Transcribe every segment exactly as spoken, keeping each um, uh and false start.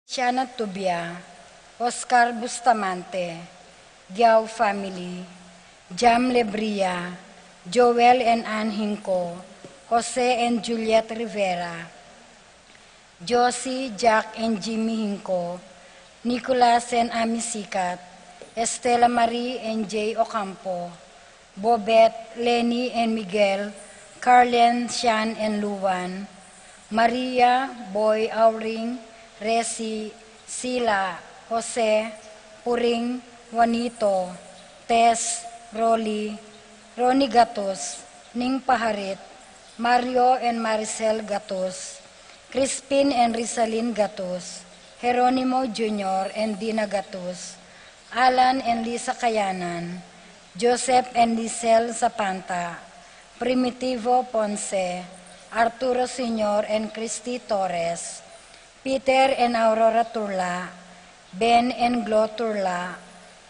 Shana Tubia, Oscar Bustamante, Giao family, Jam Lebria, Joel and Ann Hinco, Jose and Juliet Rivera, Josie, Jack and Jimmy Hinco, Nicolas and Ami Sicat, Estela Marie and Jay Ocampo, Bobet, Lenny and Miguel, Carlen, Shan and Luan, Maria, Boy, Auring, Resi, Sila, Jose, Puring, Juanito, Tess, Rolly, Ronnie Gatus, Ning Paharit, Mario and Maricel Gatus, Crispin and Rizalin Gatus, Jeronimo Junior and Dina Gatus, Alan and Lisa Kayanan, Joseph and Lisel Zapanta, Primitivo Ponce, Arturo Senior and Christy Torres, Peter and Aurora Turla, Ben and Glo Turla,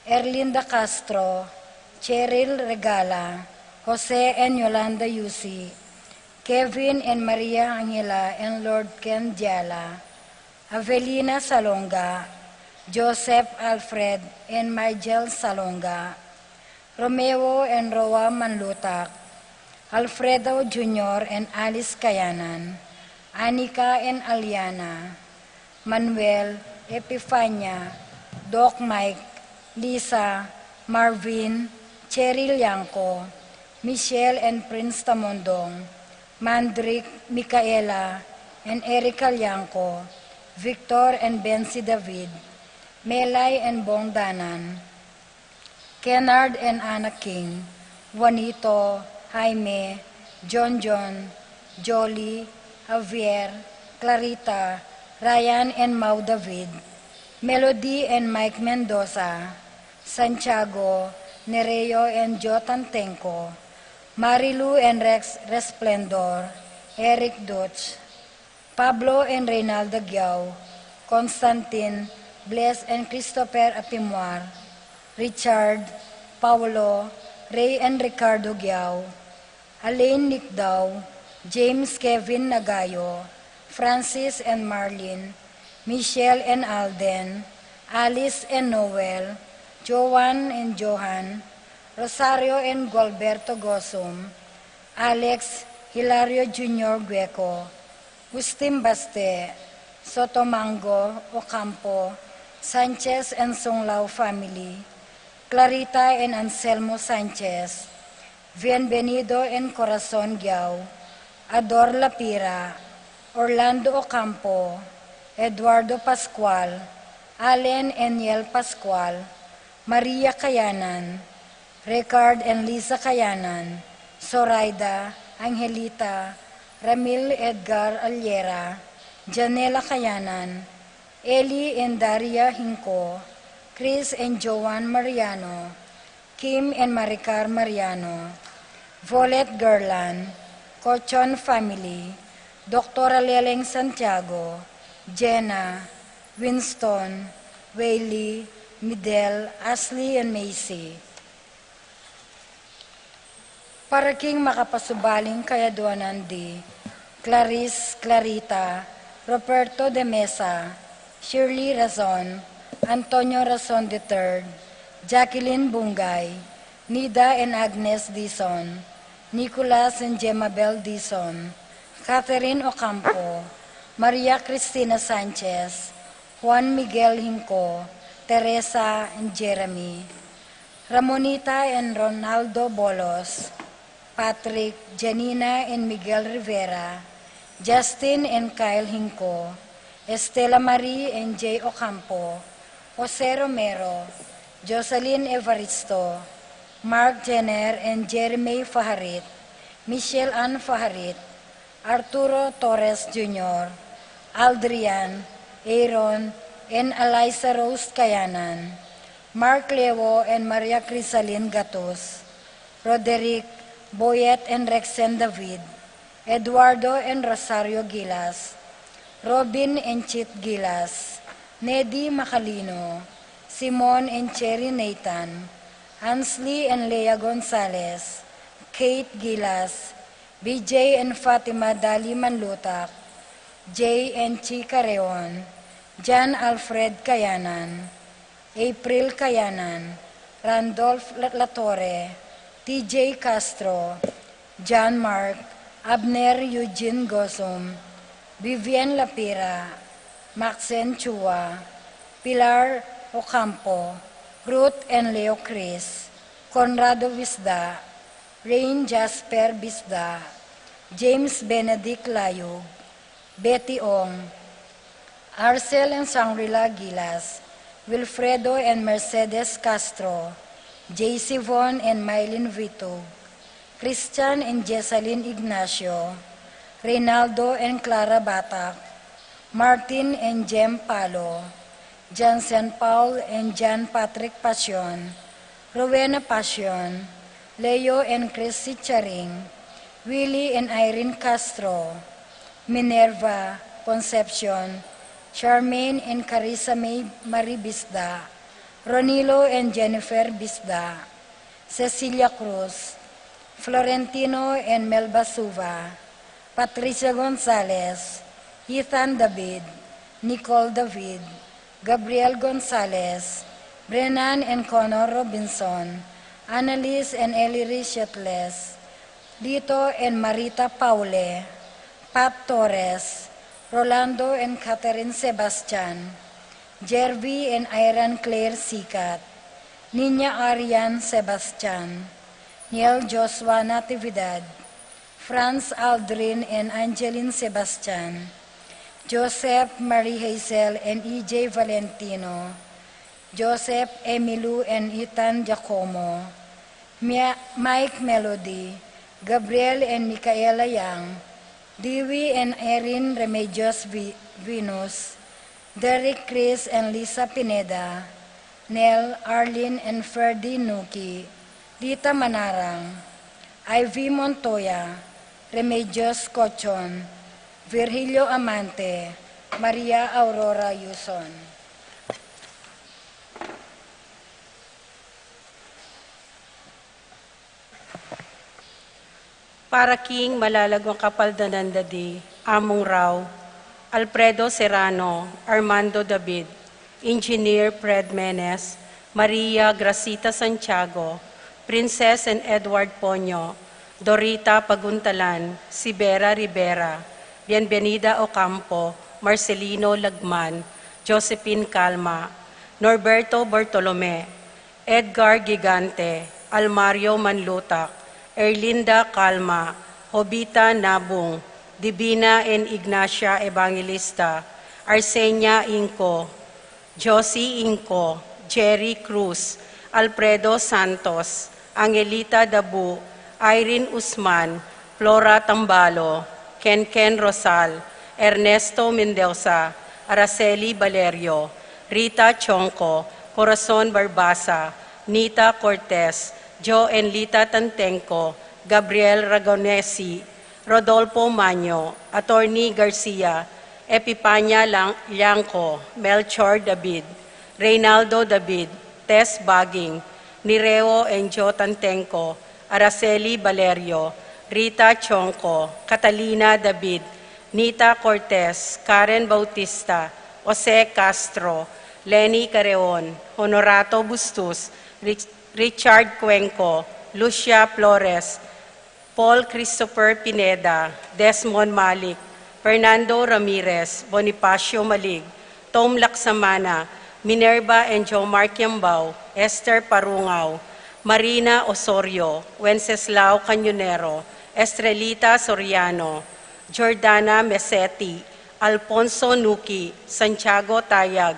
Erlinda Castro, Cheryl Regala, Jose and Yolanda Yusi, Kevin and Maria Angela and Lord Ken Diala, Avelina Salonga, Joseph Alfred and Miguel Salonga, Romeo and Roa Manlutak, Alfredo Junior and Alice Kayanan, Anika and Aliana, Manuel, Epifania, Doc Mike, Lisa, Marvin, Cheryl Yanco, Michelle and Prince Tamondong, Mandrick, Micaela, and Erica Liangco, Victor and Bensi David, Melay and Bong Danan, Kennard and Anna King, Juanito, Jaime, John John, Jolly, Javier, Clarita, Ryan and Mau David, Melody and Mike Mendoza, Santiago, Nereo and Jotan Tengco, Marilu and Rex Resplendor, Eric Dutch, Pablo and Reynalda Giao, Constantine, Bless and Christopher Apimuar, Richard, Paulo, Ray and Ricardo Giao, Alain Nicdao, James Kevin Nagayo, Francis and Marlene, Michelle and Alden, Alice and Noel, Joan and Johan, Rosario and Gualberto Gosum, Alex, Hilario Junior Gueco, Justin Baste, Sotomango, Ocampo, Sanchez and Sunglao family, Clarita and Anselmo Sanchez, Bienvenido and Corazon Giao, Ador Lapira, Orlando Ocampo, Eduardo Pascual, Allen and Yel Pascual, Maria Kayanan, Ricard and Lisa Kayanan, Zoraida, Angelita, Ramil Edgar Aliera, Janela Kayanan, Eli and Daria Hinco, Chris and Joan Mariano, Kim and Maricar Mariano, Volet Garland, Cochon family, Doktora Leleng Santiago, Jenna, Winston, Whaley, Midel, Ashley, and Macy. Para king makapasubaling kayaduanan di Clarice, Clarita, Roberto de Mesa, Shirley Razon, Antonio Razon the third, Jacqueline Bungay, Nida and Agnes Dizon, Nicolas and Jemabel Dizon, Catherine Ocampo, Maria Cristina Sanchez, Juan Miguel Hinco, Teresa and Jeremy, Ramonita and Ronaldo Bolos, Patrick, Janina and Miguel Rivera, Justin and Kyle Hinco, Estela Marie and Jay Ocampo, Jose Romero, Jocelyn Evaristo, Mark Jenner and Jeremy Faharit, Michelle Ann Faharit, Arturo Torres Junior, Aldrian, Aaron, and Eliza Rose Kayanan, Mark Leo and Maria Crisalin Gatus, Roderick, Boyet and Rexen David, Eduardo and Rosario Gilas, Robin and Chit Gilas, Nedi Macalino, Simon and Cherry Nathan, Ansley and Lea Gonzalez, Kate Gilas, B J and Fatima Dali Manlutak, Jay and Chi Carreon, John Alfred Kayanan, April Kayanan, Randolph La- Latorre, T J Castro, John Mark, Abner Eugene Gozum, Vivian Lapira, Maxen Chua, Pilar Ocampo, Ruth and Leo Chris, Conrado Bisda, Rain Jasper Bisda, James Benedict Layug, Betty Ong, Arcel and Shangri-La Gilas, Wilfredo and Mercedes Castro, J C Von and Mylene Vitug, Christian and Jessalyn Ignacio, Reynaldo and Clara Batak, Martin and Jem Palo, Jansen Paul and John Patrick Pasion, Rowena Pasion, Leo and Chrissy Charing, Willie and Irene Castro, Minerva, Concepcion, Charmaine and Carissa May Marie Bisda, Ronilo and Jennifer Bisda, Cecilia Cruz, Florentino and Melba Suva, Patricia Gonzalez, Ethan David, Nicole David, Gabriel Gonzalez, Brennan and Connor Robinson, Annalise and Ellery Shetles, Lito and Marita Paule, Pat Torres, Rolando and Catherine Sebastian, Jervy and Iran Claire Sikat, Nina Arian Sebastian, Niel Joshua Natividad, Franz Aldrin and Angeline Sebastian, Joseph Marie Hazel and E J Valentino, Joseph Emilu and Ethan Giacomo, Mia- Mike Melody, Gabriel and Micaela Yang, Dewey and Erin Remedios Vi- Venus, Derek Chris and Lisa Pineda, Nel, Arlene and Ferdy Nuki, Lita Manarang, Ivy Montoya, Remedios Cochon, Virgilio Amante, Maria Aurora Yuson. Para king malalaguang kapaldanan da di, Among Rau, Alfredo Serrano, Armando David, Engineer Fred Menes, Maria Gracita Santiago, Princess and Edward Ponyo, Dorita Paguntalan, Sibera Rivera, Bienvenida Ocampo, Marcelino Lagman, Josephine Calma, Norberto Bartolome, Edgar Gigante, Almario Manlutak, Erlinda Calma, Jovita Nabung, Divina and Ignacia Evangelista, Arsenia Inco, Josie Inco, Jerry Cruz, Alfredo Santos, Angelita Dabu, Irene Usman, Flora Tambalo, Kenken Rosal, Ernesto Mendoza, Araceli Valerio, Rita Chonco, Corazon Barbaza, Nita Cortez, Jo and Lita Tantenco, Gabriel Ragonesi, Rodolfo Maño, Attorney Garcia, Epipania Lang- Liangco, Melchor David, Reynaldo David, Tess Baging, Nireo and Jo Tantenco, Araceli Valerio, Rita Chonco, Catalina David, Nita Cortez, Karen Bautista, Jose Castro, Lenny Careon, Honorato Bustos, Rich- Richard Cuenco, Lucia Flores, Paul Christopher Pineda, Desmond Malik, Fernando Ramirez, Bonifacio Malig, Tom Laksamana, Minerva and Jomar Kiambao, Esther Parungao, Marina Osorio, Wenceslao Cañonero, Estrelita Soriano, Jordana Meseti, Alfonso Nuki, Santiago Tayag,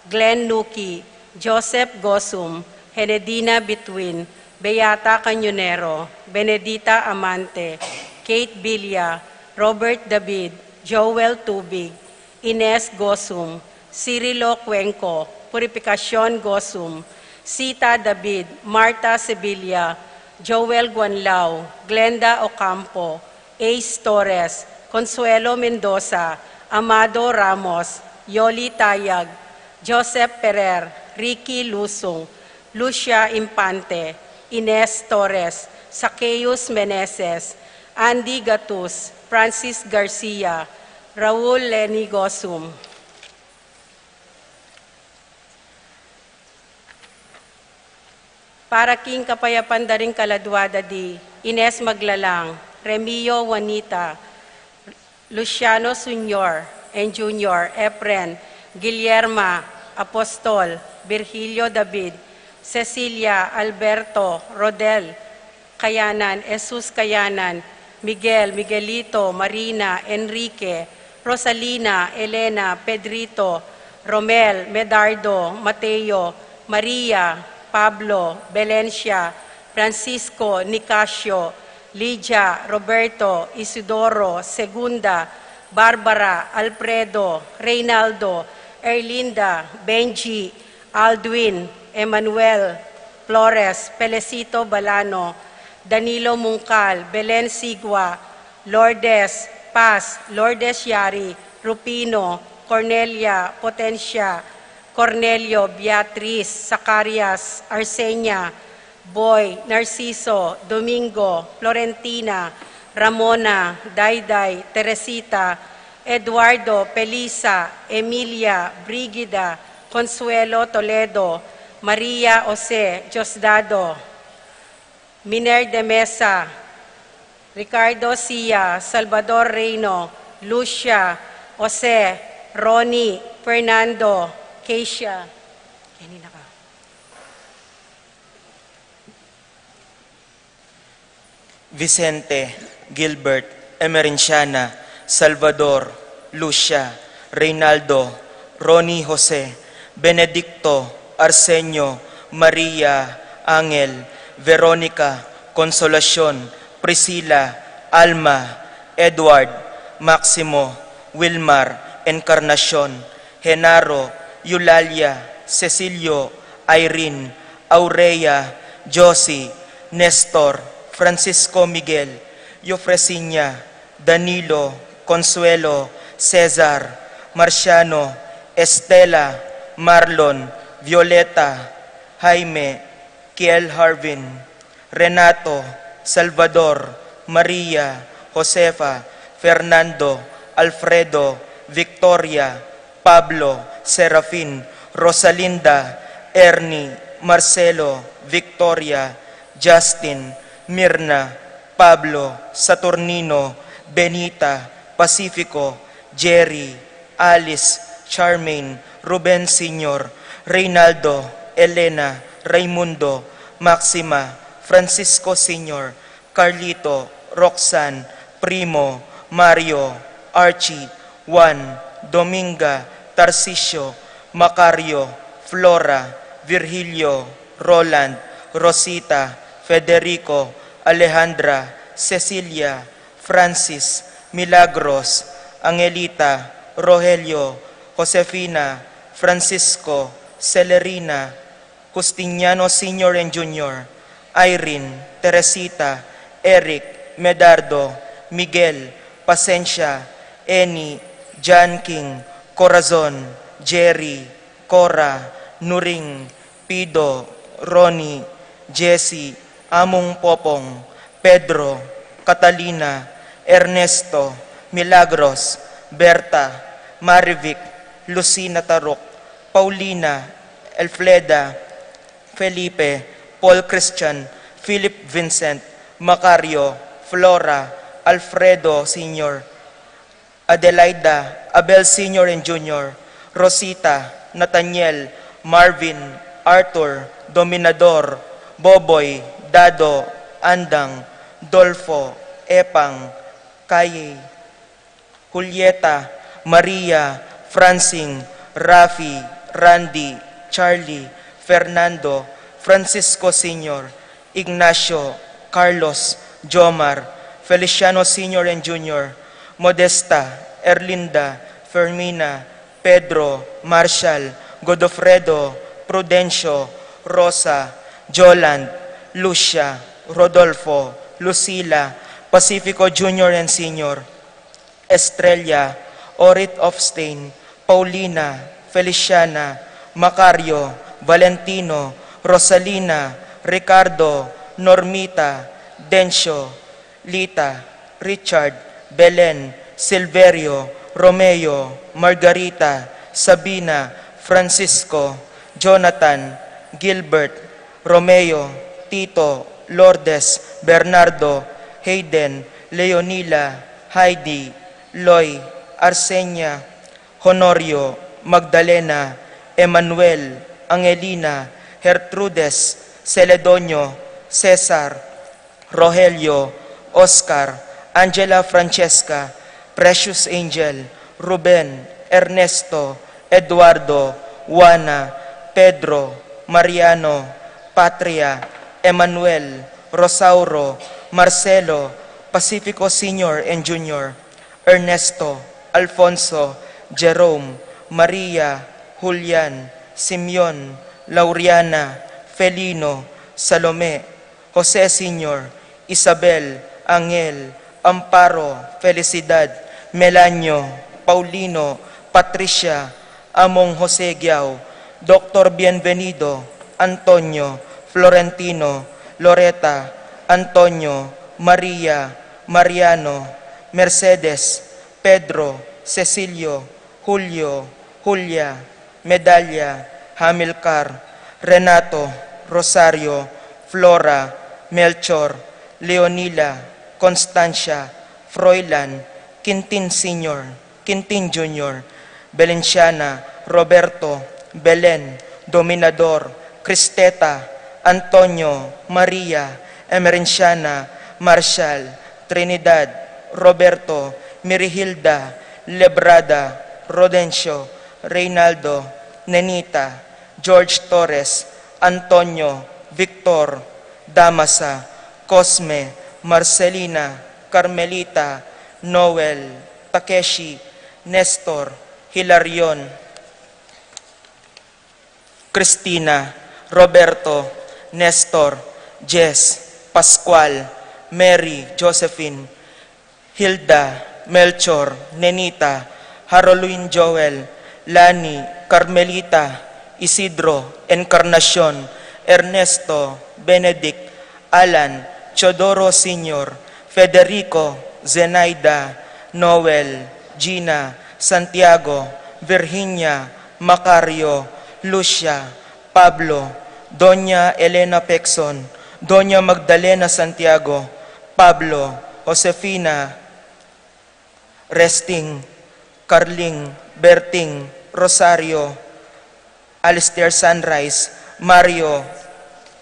Glenn Nuki, Joseph Gosum, Henedina Bituin, Beata Cañonero, Benedita Amante, Kate Villa, Robert David, Joel Tubig, Ines Gosum, Cirilo Cuenco, Purificacion Gosum, Sita David, Martha Sevilla, Joel Guanlao, Glenda Ocampo, Ace Torres, Consuelo Mendoza, Amado Ramos, Yoli Tayag, Joseph Ferrer, Ricky Lusung, Lucia Impante, Ines Torres, Zacchaeus Meneses, Andy Gatus, Francis Garcia, Raul Leni Gosum. Para king kapayapan da ring kaladua da di Ines Maglalang, Remio Juanita, Luciano Senior and Junior, Efren, Guillerma, Apostol, Virgilio David, Cecilia, Alberto, Rodel, Kayanan, Jesus Kayanan, Miguel, Miguelito, Marina, Enrique, Rosalina, Elena, Pedrito, Romel, Medardo, Mateo, Maria, Pablo, Belencia, Francisco, Nicasio, Lydia, Roberto, Isidoro, Segunda, Barbara, Alfredo, Reynaldo, Erlinda, Benji, Aldwin, Emmanuel, Flores, Felicito Balano, Danilo Mungkal, Belen Sigua, Lourdes Paz, Lourdes Yari, Rufino, Cornelia Potencia, Cornelio, Beatriz, Zacarias, Arsenia, Boy, Narciso, Domingo, Florentina, Ramona, Dayday, Teresita, Eduardo, Felisa, Emilia, Brigida, Consuelo, Toledo, Maria, Jose, Diosdado, Miner de Mesa, Ricardo Sia, Salvador Reino, Lucia, Jose, Ronnie, Fernando, Keisha. Kanina ka. Vicente, Gilbert, Emerenciana, Salvador, Lucia, Reynaldo, Ronnie Jose, Benedicto, Arsenio, Maria, Angel, Veronica, Consolacion, Priscila, Alma, Edward, Maximo, Wilmar, Encarnacion, Genaro, Eulalia, Cecilio, Irene, Aurea, Josie, Nestor, Francisco Miguel, Eufresinia, Danilo, Consuelo, Cesar, Marciano, Estela, Marlon, Violeta, Jaime, Kiel Harvin, Renato, Salvador, Maria, Josefa, Fernando, Alfredo, Victoria, Pablo, Serafin, Rosalinda, Ernie, Marcelo, Victoria, Justin, Mirna, Pablo, Saturnino, Benita, Pacifico, Jerry, Alice, Charmaine, Ruben Senior, Reynaldo, Elena, Raimundo, Maxima, Francisco Senior, Carlito, Roxanne, Primo, Mario, Archie, Juan, Dominga, Tarcisio, Macario, Flora, Virgilio, Roland, Rosita, Federico, Alejandra, Cecilia, Francis, Milagros, Angelita, Rogelio, Josefina, Francisco, Celerina, Justiniano Senior and Junior, Irene, Teresita, Eric, Medardo, Miguel, Pasensia, Eni, John King, Corazon, Jerry, Cora, Nuring, Pido, Ronnie, Jesse, Among Popong, Pedro, Catalina, Ernesto, Milagros, Berta, Marivic, Lucina Taruk, Paulina, Elfleda, Felipe, Paul Christian, Philip Vincent, Macario, Flora, Alfredo Senior, Adelaida, Abel Senior and Junior, Rosita, Nathaniel, Marvin, Arthur, Dominador, Boboy, Dado, Andang, Dolfo, Epang, Kaye, Julieta, Maria, Francine, Rafi, Randy, Charlie, Fernando, Francisco Senior, Ignacio, Carlos, Jomar, Feliciano Senior and Junior, Modesta, Erlinda, Fermina, Pedro, Marshall, Godofredo, Prudencio, Rosa, Joland, Lucia, Rodolfo, Lucila, Pacifico Junior and Senior, Estrella, Orit Ofstain, Paulina, Feliciana, Macario, Valentino, Rosalina, Ricardo, Normita, Dencio, Lita, Richard, Belen, Silverio, Romeo, Margarita, Sabina, Francisco, Jonathan, Gilbert, Romeo, Tito, Lourdes, Bernardo, Hayden, Leonila, Heidi, Loy, Arsenia, Honorio, Magdalena, Emmanuel, Angelina, Gertrudes, Celedonio, Cesar, Rogelio, Oscar, Angela, Francesca, Precious Angel, Ruben, Ernesto, Eduardo, Juana, Pedro, Mariano, Patria, Emmanuel, Rosauro, Marcelo, Pacifico Senior and Junior, Ernesto, Alfonso, Jerome, Maria, Julian, Simeon, Lauriana, Felino, Salome, Jose Senior, Isabel, Angel, Amparo, Felicidad, Melanio, Paulino, Patricia, Among Jose Giao, Doctor Bienvenido, Antonio, Florentino, Loreta, Antonio, Maria, Mariano, Mercedes, Pedro, Cecilio, Julio, Julia, Medalia, Hamilcar, Renato, Rosario, Flora, Melchor, Leonila, Constancia, Froilan, Quintin Senior, Quintin Junior, Belenciana, Roberto, Belen, Dominador, Cristeta, Antonio, Maria, Emerenciana, Marshall, Trinidad, Roberto, Mirihilda, Lebrada, Rodencio, Reynaldo, Nenita, George Torres, Antonio, Victor, Damasa, Cosme, Marcelina, Carmelita, Noel, Takeshi, Nestor, Hilarion, Cristina, Roberto, Nestor, Jess, Pascual, Mary, Josephine, Hilda, Melchor, Nenita, Harolwin, Joel, Lani, Carmelita, Isidro, Encarnacion, Ernesto, Benedict, Alan, Teodoro Senior, Federico, Zenaida, Noel, Gina, Santiago, Virginia, Macario, Lucia, Pablo, Doña Elena Pexon, Doña Magdalena Santiago, Pablo, Josefina, Resting, Carling, Berting, Rosario, Alistair, Sunrise, Mario,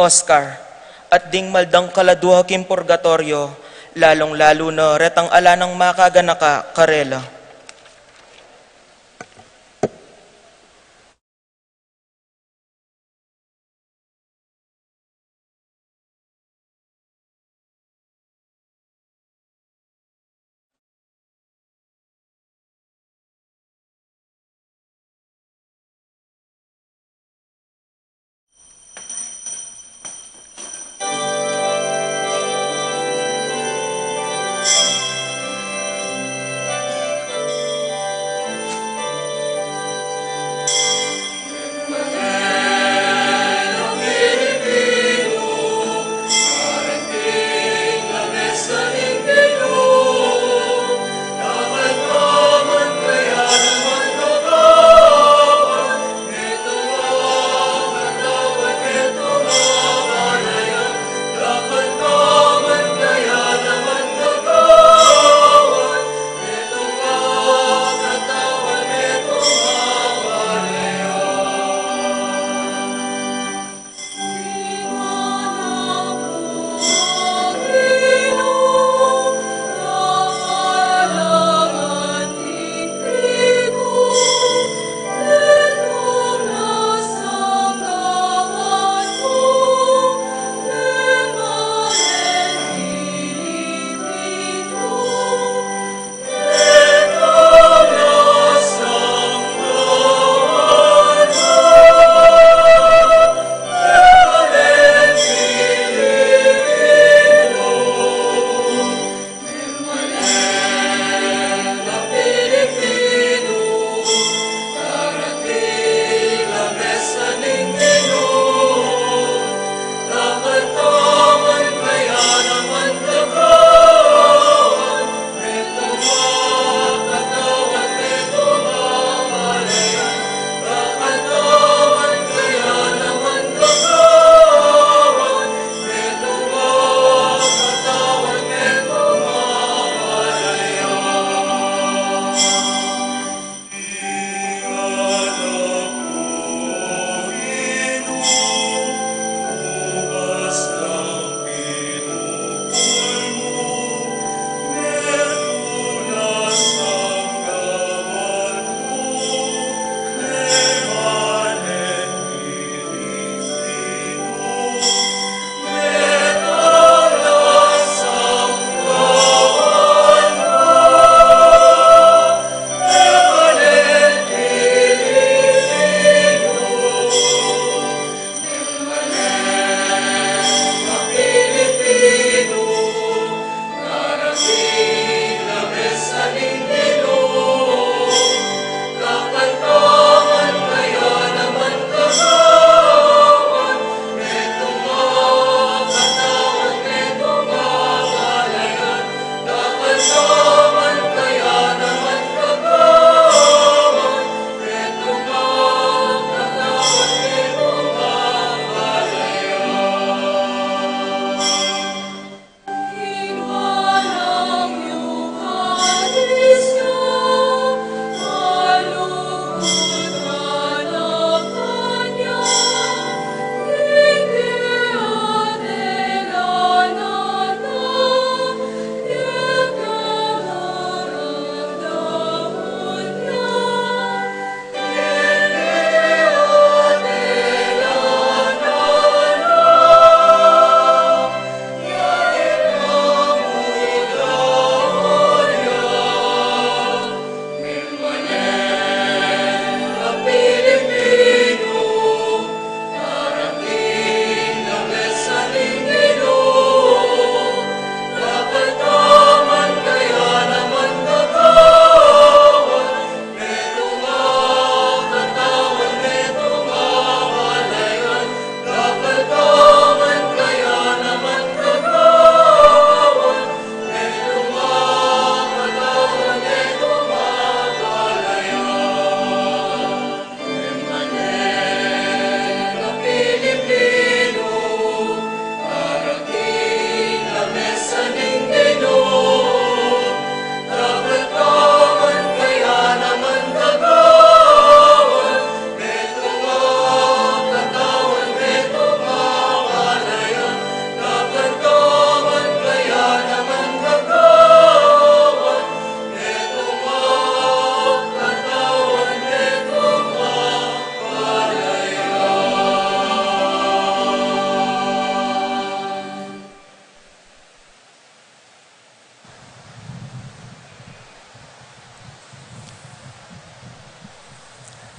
Oscar, at ding mal dang kaladua king purgatoryo, lalung-lalu na retang ala nang makaganaka karela.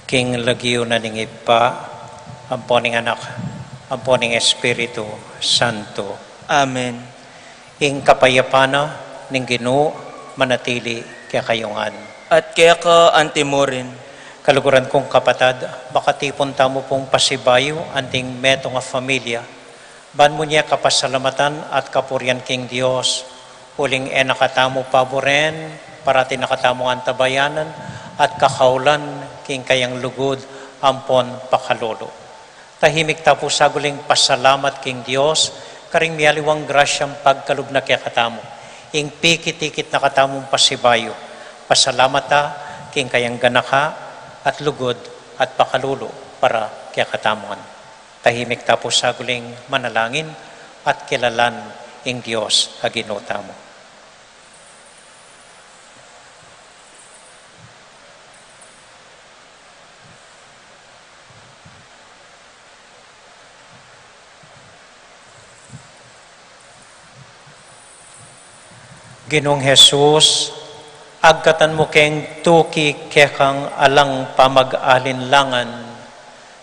King lagyu na ning Ibpa, ampo ning Anak, ampo ning Espiritu Santo. Amen. Ing kapayapan na ning Ginu manatili kekayu ngan. At keka antimurin. Kaluguran kung kapatad, makatipun tamu pung pasibayu anting metung a familia, ban mu ne kapasalamatan at kapurian king Dios, uling e na katamu paburen, parati na katamu antabayanan at kakaulan king kayang lugud ampon pakalulu. Tahimik ta pu saguling pasalamat king Dios, karing mialiwang grasyang pagkalub na kekatamu. Ing pikit-ikit na katamung pasibayu, pasalamat ta king kayang ganaka at lugud at pakalulu para kekatamu ngan. Tahimik ta pu saguling manalangin at kilalan ing Dios a Ginu tamu. Ginung Jesus, agkatan mu keng tuki kekang alang pamag-alinlangan,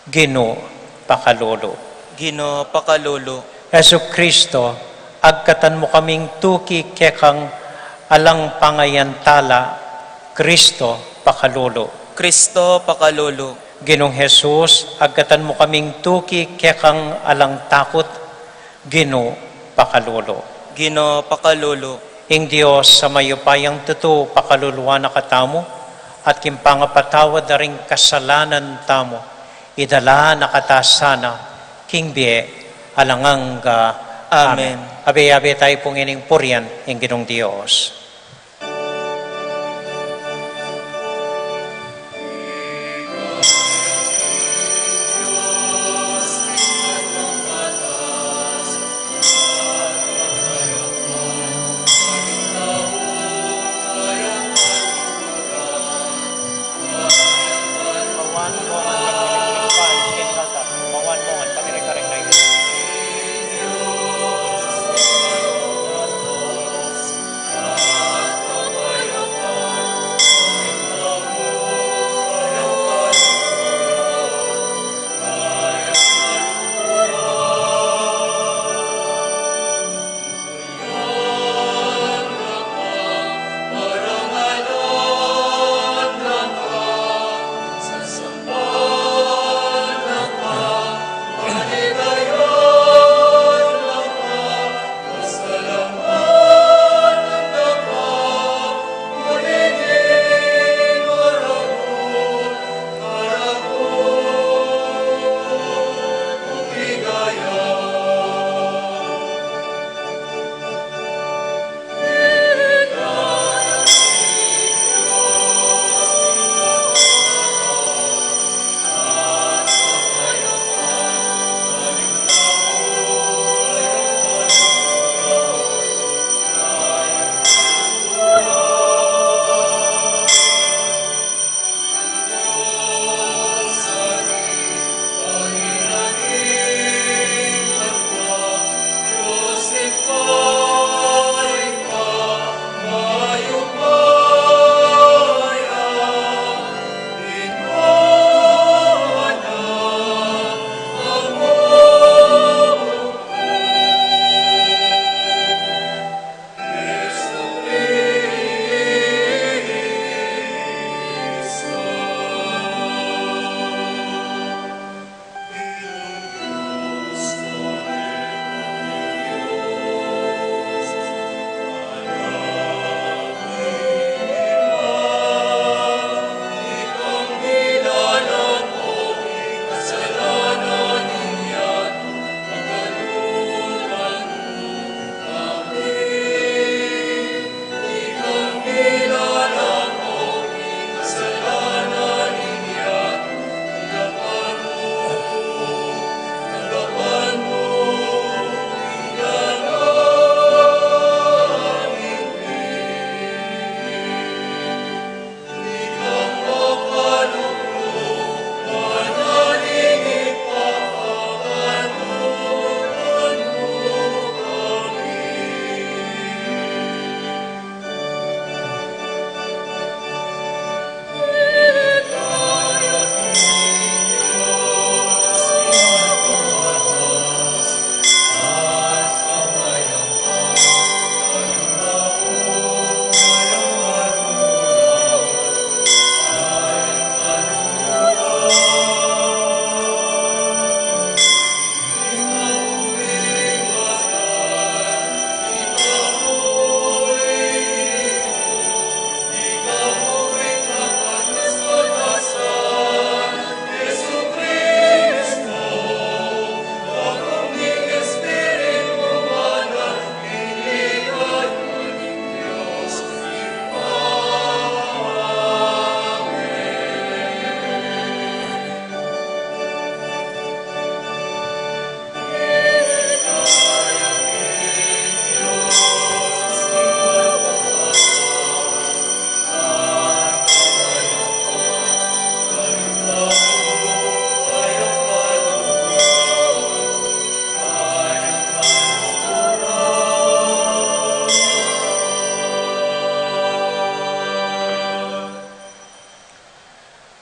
Ginu, pakalulu. Ginu, pakalulu. Jesu Kristo, agkatan mu kaming tuki kekang alang pangayantala, Kristo, pakalulu. Kristo, pakalulu. Ginung Jesus, agkatan mu kaming tuki kekang alang takut, Ginu, pakalulu. Ginu, pakalulu. Ing Dios a mayupayang tutu pakaluluan na katamu, at king pangapatawad da ring kasalanan tamu, idala na kata sana king bie alang angga. Amen. Amen. Abe-abe tayu pung ining purian ing Ginung Dios.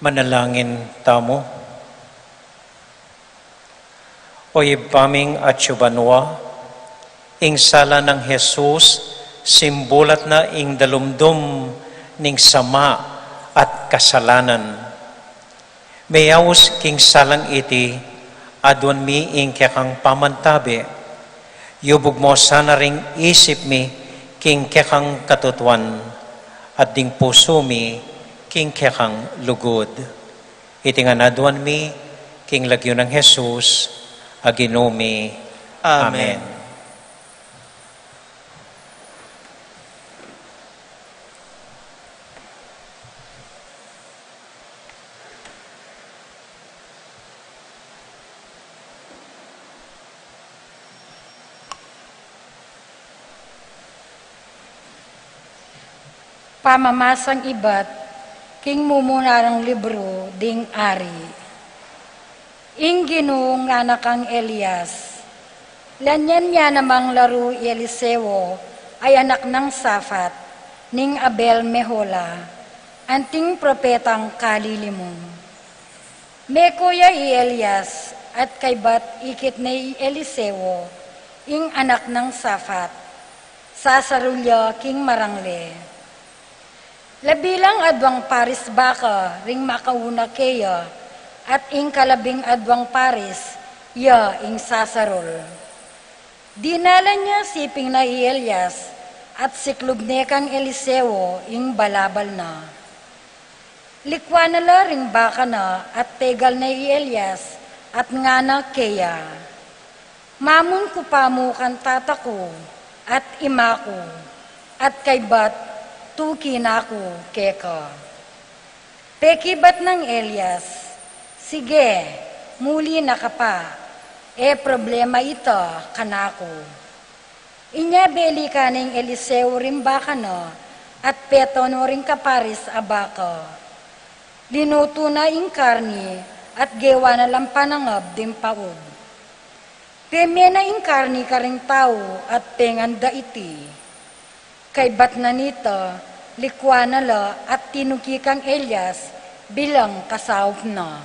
Manalangin tamu. O Ibpa ming atsu banua, ing sala nang Jesus simbulat na ing dalumdum ning sama at kasalanan. Meyaus king salang iti, aduan mi ing kekang pamantabe. Yubug mu sana ring isip mi king kekang katutuan, at ding pusu mi king kekang lugud. Iti ngan aduan mi king lagyu nang Jesus a Ginu mi. Amen. Amen. Pamamasang ibat king mumunang libru ding Ari. Ing Ginu ngana kang Elias, Lanian ya namang laru i Eliseo a anak nang Safat, ning Abel-Mehola, anting propetang kalili mu. Meko ya i Elias, at kaybat ikit ne i Eliseo, ing anak nang Safat, sasarul ya king marangle. Labi lang adwang paris baka ring makauna keya, at ing kalabing adwang paris ya ing sasarul. Dinalan ya siping na i Elias, at siklub ne kang Eliseo ing balabal na. Likuan na la ring baka na at tegal ne i Elias at ngana keya, Mamun ku pa mu kang tata ku at ima ku, at kaybat tuki na ku keka. Pekibat nang Elias, Sige, muli na ka pa, e problema ita kanaku. Inya belikan neng Eliseo ring baka na at peto no ring kaparis a baka. Linutu na ing karni at gewa na lang panangab ding paub. Pemie na ing karni karing tau at pengan da iti. Kaybat na nita, likuan na la at tinuki kang Elias bilang kasaup na.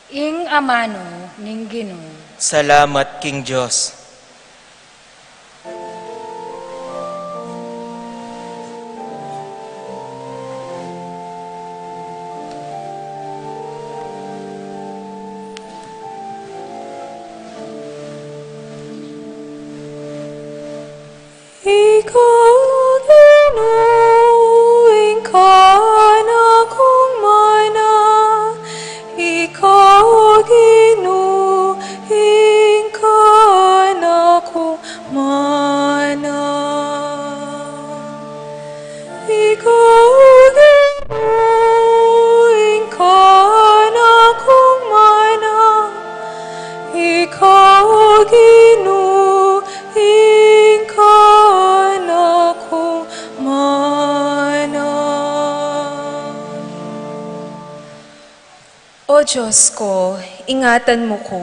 Ing amanu ning Ginu. Salamat king Dios. Ika, o Ginu, ing kanakung mana. Ika, o Ginu, ing kanakung mana. Ika, o Ginu, ing kanakung mana. Ika, o Ginu, ing kanakung mana. O Dios ku, ingatan mu ku,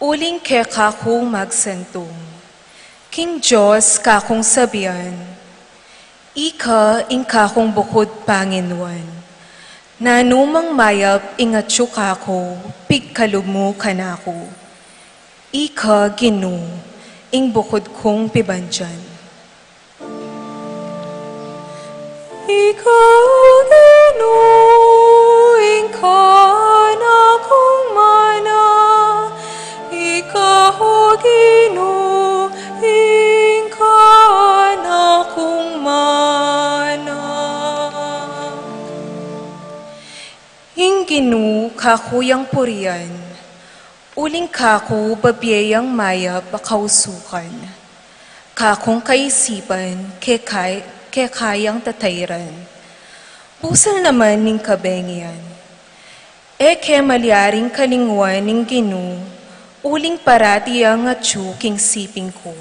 uling keka ku magsantung. King Dios kakung sabian, Ika ing kakung bukud Panginuan. Nanu mang mayap ing atyu kaku, pigkalub mu kanaku. Ika, Ginu, ing bukud kung pibandian. Ika, o Ginu, ing kanakung mana. Ika, o Ginu, ing kanakung mana. Ing Ginu kaku yang purian, uling kaku babie yang mayap a kausukan. Kakung kaisipan, keka, keka yang tatairan. Busal naman ning kabengian. E ke malyaring kalinguan ning Ginu, uling parati yang atyu king siping ku.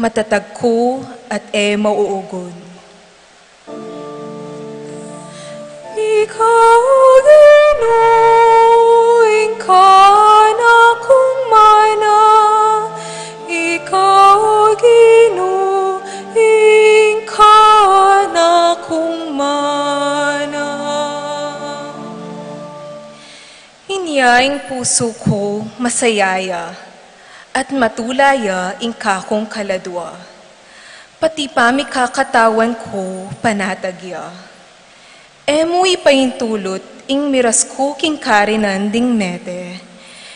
Matatag ku at e mauugud. Ika, o Ginu, ing kanakung mana. Ika, o Ginu, ing kanakung Ing pusu ku masaya ya, at matula ya ing kakung kaladua. Pati pamikakatawan ku panatag ya. E mu ipaintulut ing miras ku king karinan ding mete,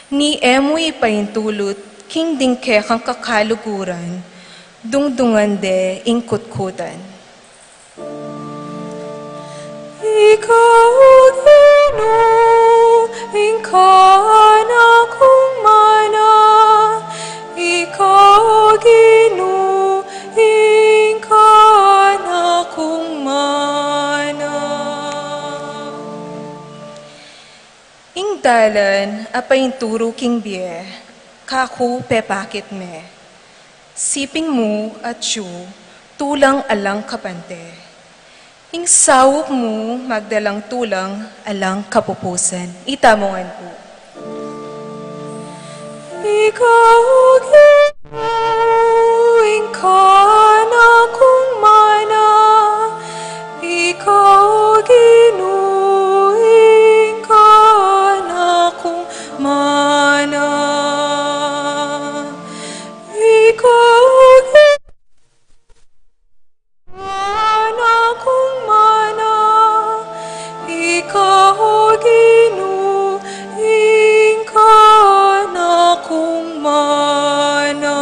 ni e mu ipaintulut king ding kekang kakaluguran, dungdungan de ing kutkutan. Ika, O Ginu, ing kanakung mana. Ika, O Ginu, ing kanakung mana. Ing dalan a painturu king bie, kaku pepakit me. Siping mu atyu tulang alang kapante. Ing saup mu magdalang tulang alang kapupusan. Itamungan ku. Ika, O Ginu, ing kanakung mana. Ika, O Ginu, ing kanakung mana. Ika, O Ginu, kanakung mana. Ika, O Ginu, ing kanakung mana.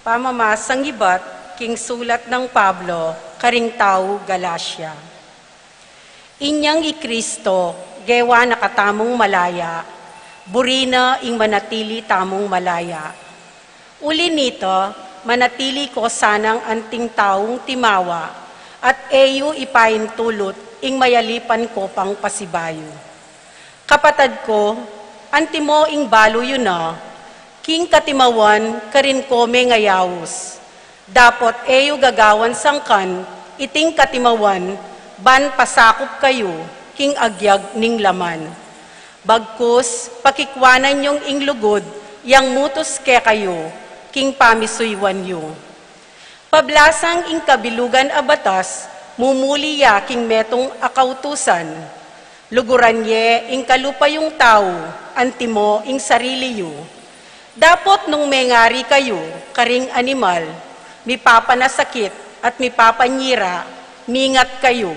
Pamamasang ibat king sulat nang Pablo karing tau Galacia. Inyang i Kristo, gewa na katamung malaya, buri na ing manatili tamung malaya. Uli nita, manatili ko sanang anting taung timawa, at e yu ipaintulut ing mayalipan ko pang pasibayu. Kapatad ko, antimo ing balu yu na, king katimawan karin ko mengayaus. Dapot e yu gagawan sangkan iting katimawan ban pasakup kayu king agyag ning laman. Bagkus, pakikwanan yung ing lugud yang mutus kekayu king pamisuyuan yu. Pablasang ing kabilugan a batas, mumuli ya king metung a kautusan. Luguran ye ing kalupa yung tau, antimo ing sarili yu. Dapot nung mengari kayu karing animal, mipapanasakit at mipapanyira, mingat kayu.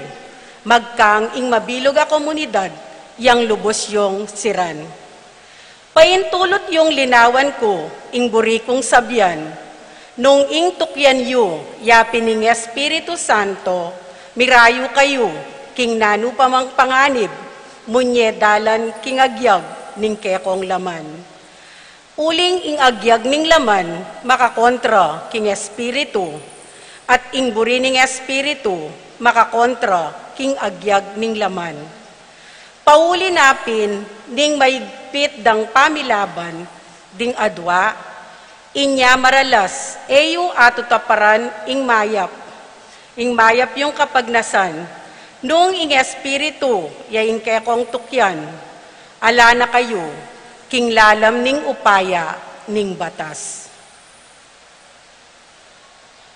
Magkang ing mabilug a komunidad yang lubus yung siran. Paintulut yung linawan ku, ing buri kung sabian, nung ing tukyan yu ya pin ning Espiritu Santo, mirayu kayu king nanu pa mang panganib, munye dalan king agyag ning kekong laman. Uling ing agyag ning laman makakontra king Espiritu, at ing buri ning Espiritu makakontra king agyag ning laman. Pauli na pin ning maigpit dang pamilaban ding adua, inya maralas e yu atutaparan ing mayap, ing mayap yung kapagnasan, nung ing Espiritu ya ing kekong tukyan, ala na kayu king lalam ning upaya ning batas.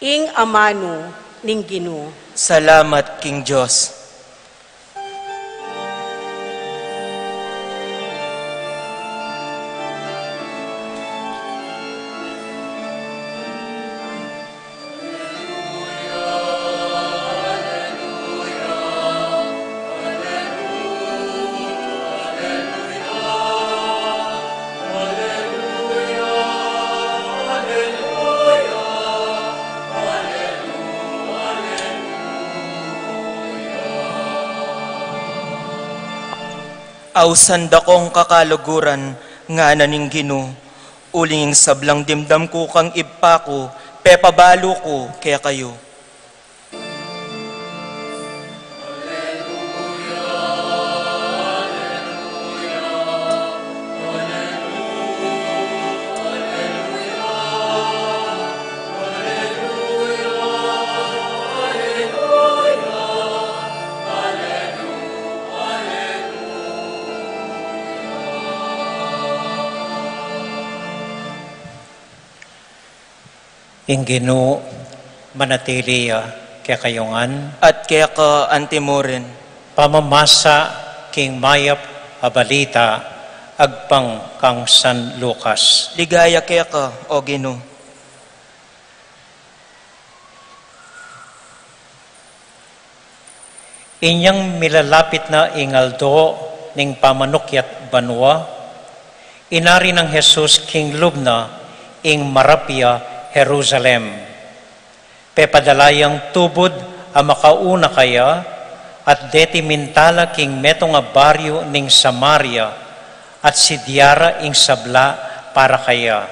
Ing amanu ning Ginu. Salamat king Dios. Ausan da kong kakaluguran, ngana ning Ginu, uling ing sablang dimdam ku kang Ibpa ku, pepabalu ku kekayu. Ing Ginu manatili ya kekayu ngan. At keka antimurin. Pamamasa king mayap a balita agpang kang San Lucas. Ligaya keka, O Ginu. Inyang milalapit na ing aldo ning pamanukyat banua, inari nang Jesus king lub na ing marapya Jerusalem. Pepadala yang tubud a makauna kaya, at deti mintala king metung a baryu ning Samaria, at sidya ra ing sabla para kaya.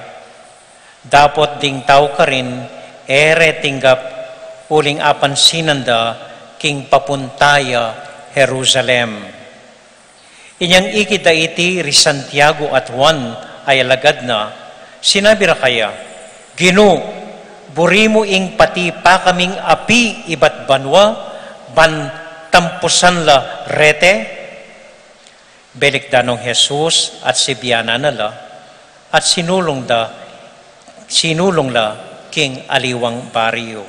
Dapot ding tau karin, e re tinggap uling apansinan da king papunta ya Jerusalem. Inyang ikit da iti ri Santiago at Juan a alagad na, sinabi ra kaya, "Ginu, buri mu ing patipa kaming api ibat banua, ban tampusan la reti?" Belikdan nong Jesus at sibyanan na la, at sinulung da, sinulung la king aliwang baryu.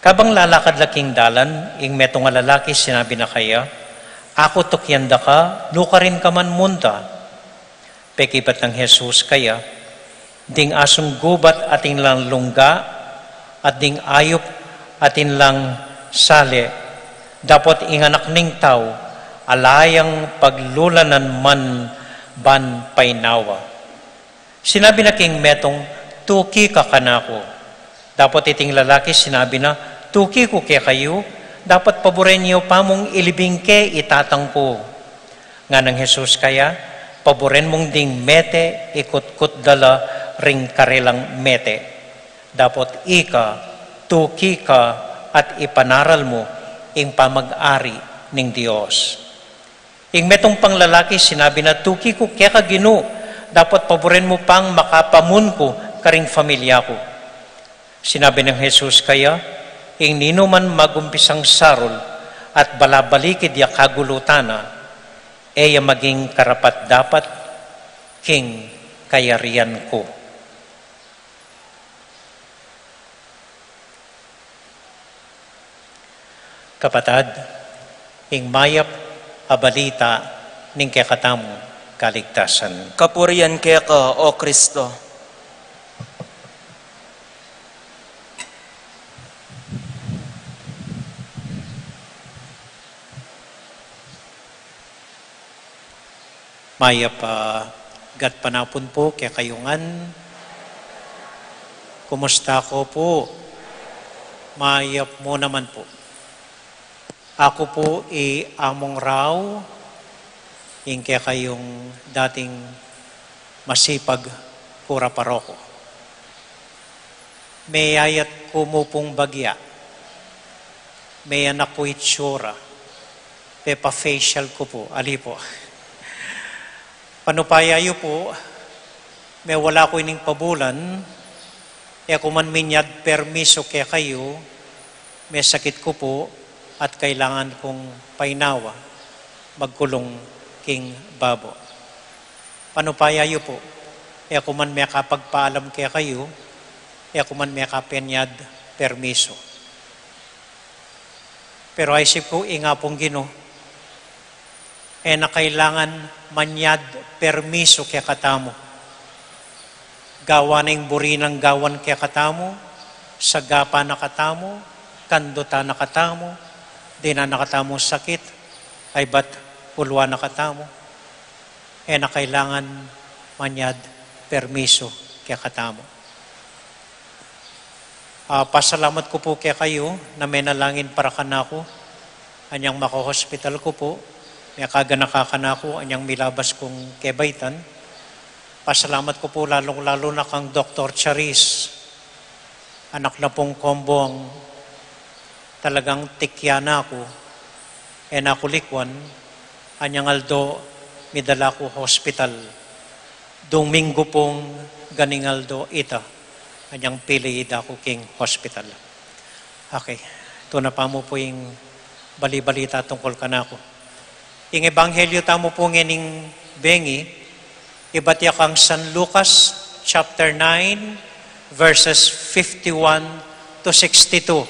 Kabang lalakad la king dalan, ing metung a lalaki sinabi na kaya, "Aku tukyan da ka, nukarin ka man munta." Pekibat nang Jesus kaya, "Ding asung gubat atin lang lungga, at ding ayup atin lang sali, dapot ing Anak ning Tau, ala yang paglulanan man ban painawa." Sinabi na king metung, "Tuki ka kanaku." Dapot iting lalaki sinabi na, "Tuki ku kekayu, dapot paburen yu pa mung ilibing ke i Tatang ku." Nganang Jesus kaya, "Paburen mung ding mete ikutkut da la ring karelang mete. Dapot ika, tuki ka at ipanaral mu ing pamag-ari ning Dios." Ing metung pang lalaki sinabi na, "Tuki ku keka, Ginu, dapot paburen mu pang makapamun ku karing familia ku." Sinabi nang Jesus kaya, "Ing ninuman magumpisang sarul at balabalikid ya kagulutan na, e ya maging karapat-dapat king kayarian ku." Kapatad, ing mayap a balita ning kekatamung kaligtasan. Kapurian keka, O Kristo. Mayap a gatpanapun pu kekayu ngan. Kumusta ko pu? Mayap mu naman pu. Aku pu i Among Rau, ing kekayung dating masipag kura paroko. Meyayat ku mu pung bagya. Meyanak ku itsura. Pepa-facial ku pu, ali pu. Panupaya yu pu, mewala ku ining pabulan, e ku man minyad permiso kekayu, mesakit ku pu, at kailangan kung painawa, magkulung king babo. Panupaya yu pu, e ku man mekapagpaalam kekayu, e ku man mekapenyad permiso. Pero aisip ku, ing Apung Ginu, e na kailangan manyad permiso kekatamu. Gawan na ing buri nang gawan kekatamu, sagapan na katamu, kandutan na katamu, dinan na katamu sakit, aybat uluan na katamu. E na kailangan manyad permiso kekatamu. Ah, pasalamat ku pu kekayu na menalangin para kanaku, anyang maka-hospital ku pu, mekaganaka kanaku, anyang milabas kung kebaitan. Pasalamat ku pu lalung-lalu na kang Doktor Charis, anak na pung kombong, talagang tikya na ku, e na ku likwan, anyang aldo midala ku hospital. Duminggu pung ganing aldo ita, anyang pili da ku king hospital. Okay, tuna pa mu pu ing bali-balita tungkul kanaku. Ing ebanghelyo tamu pu ngening bengi, ibat ya kang San Lucas, chapter nine, Verses fifty-one to sixty-two.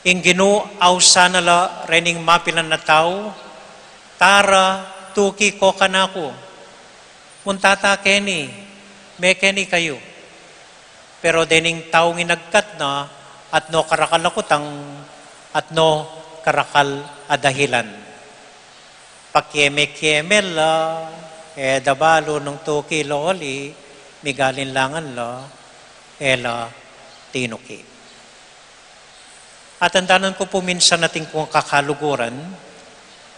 Ing Ginu ausan na la rening mapilan a tau, "Tara, tuki ko kanaku. Munta ta keni, mekeni kayu." Pero dening taung inagkat na, at no karakal a kutang, at no karakal a dahilan. Pakieme-kieme la, e da balu nung tuki la oli, migalinlangan la, e la tinuki. Atandanan ku pu minsan atin kung kakaluguran,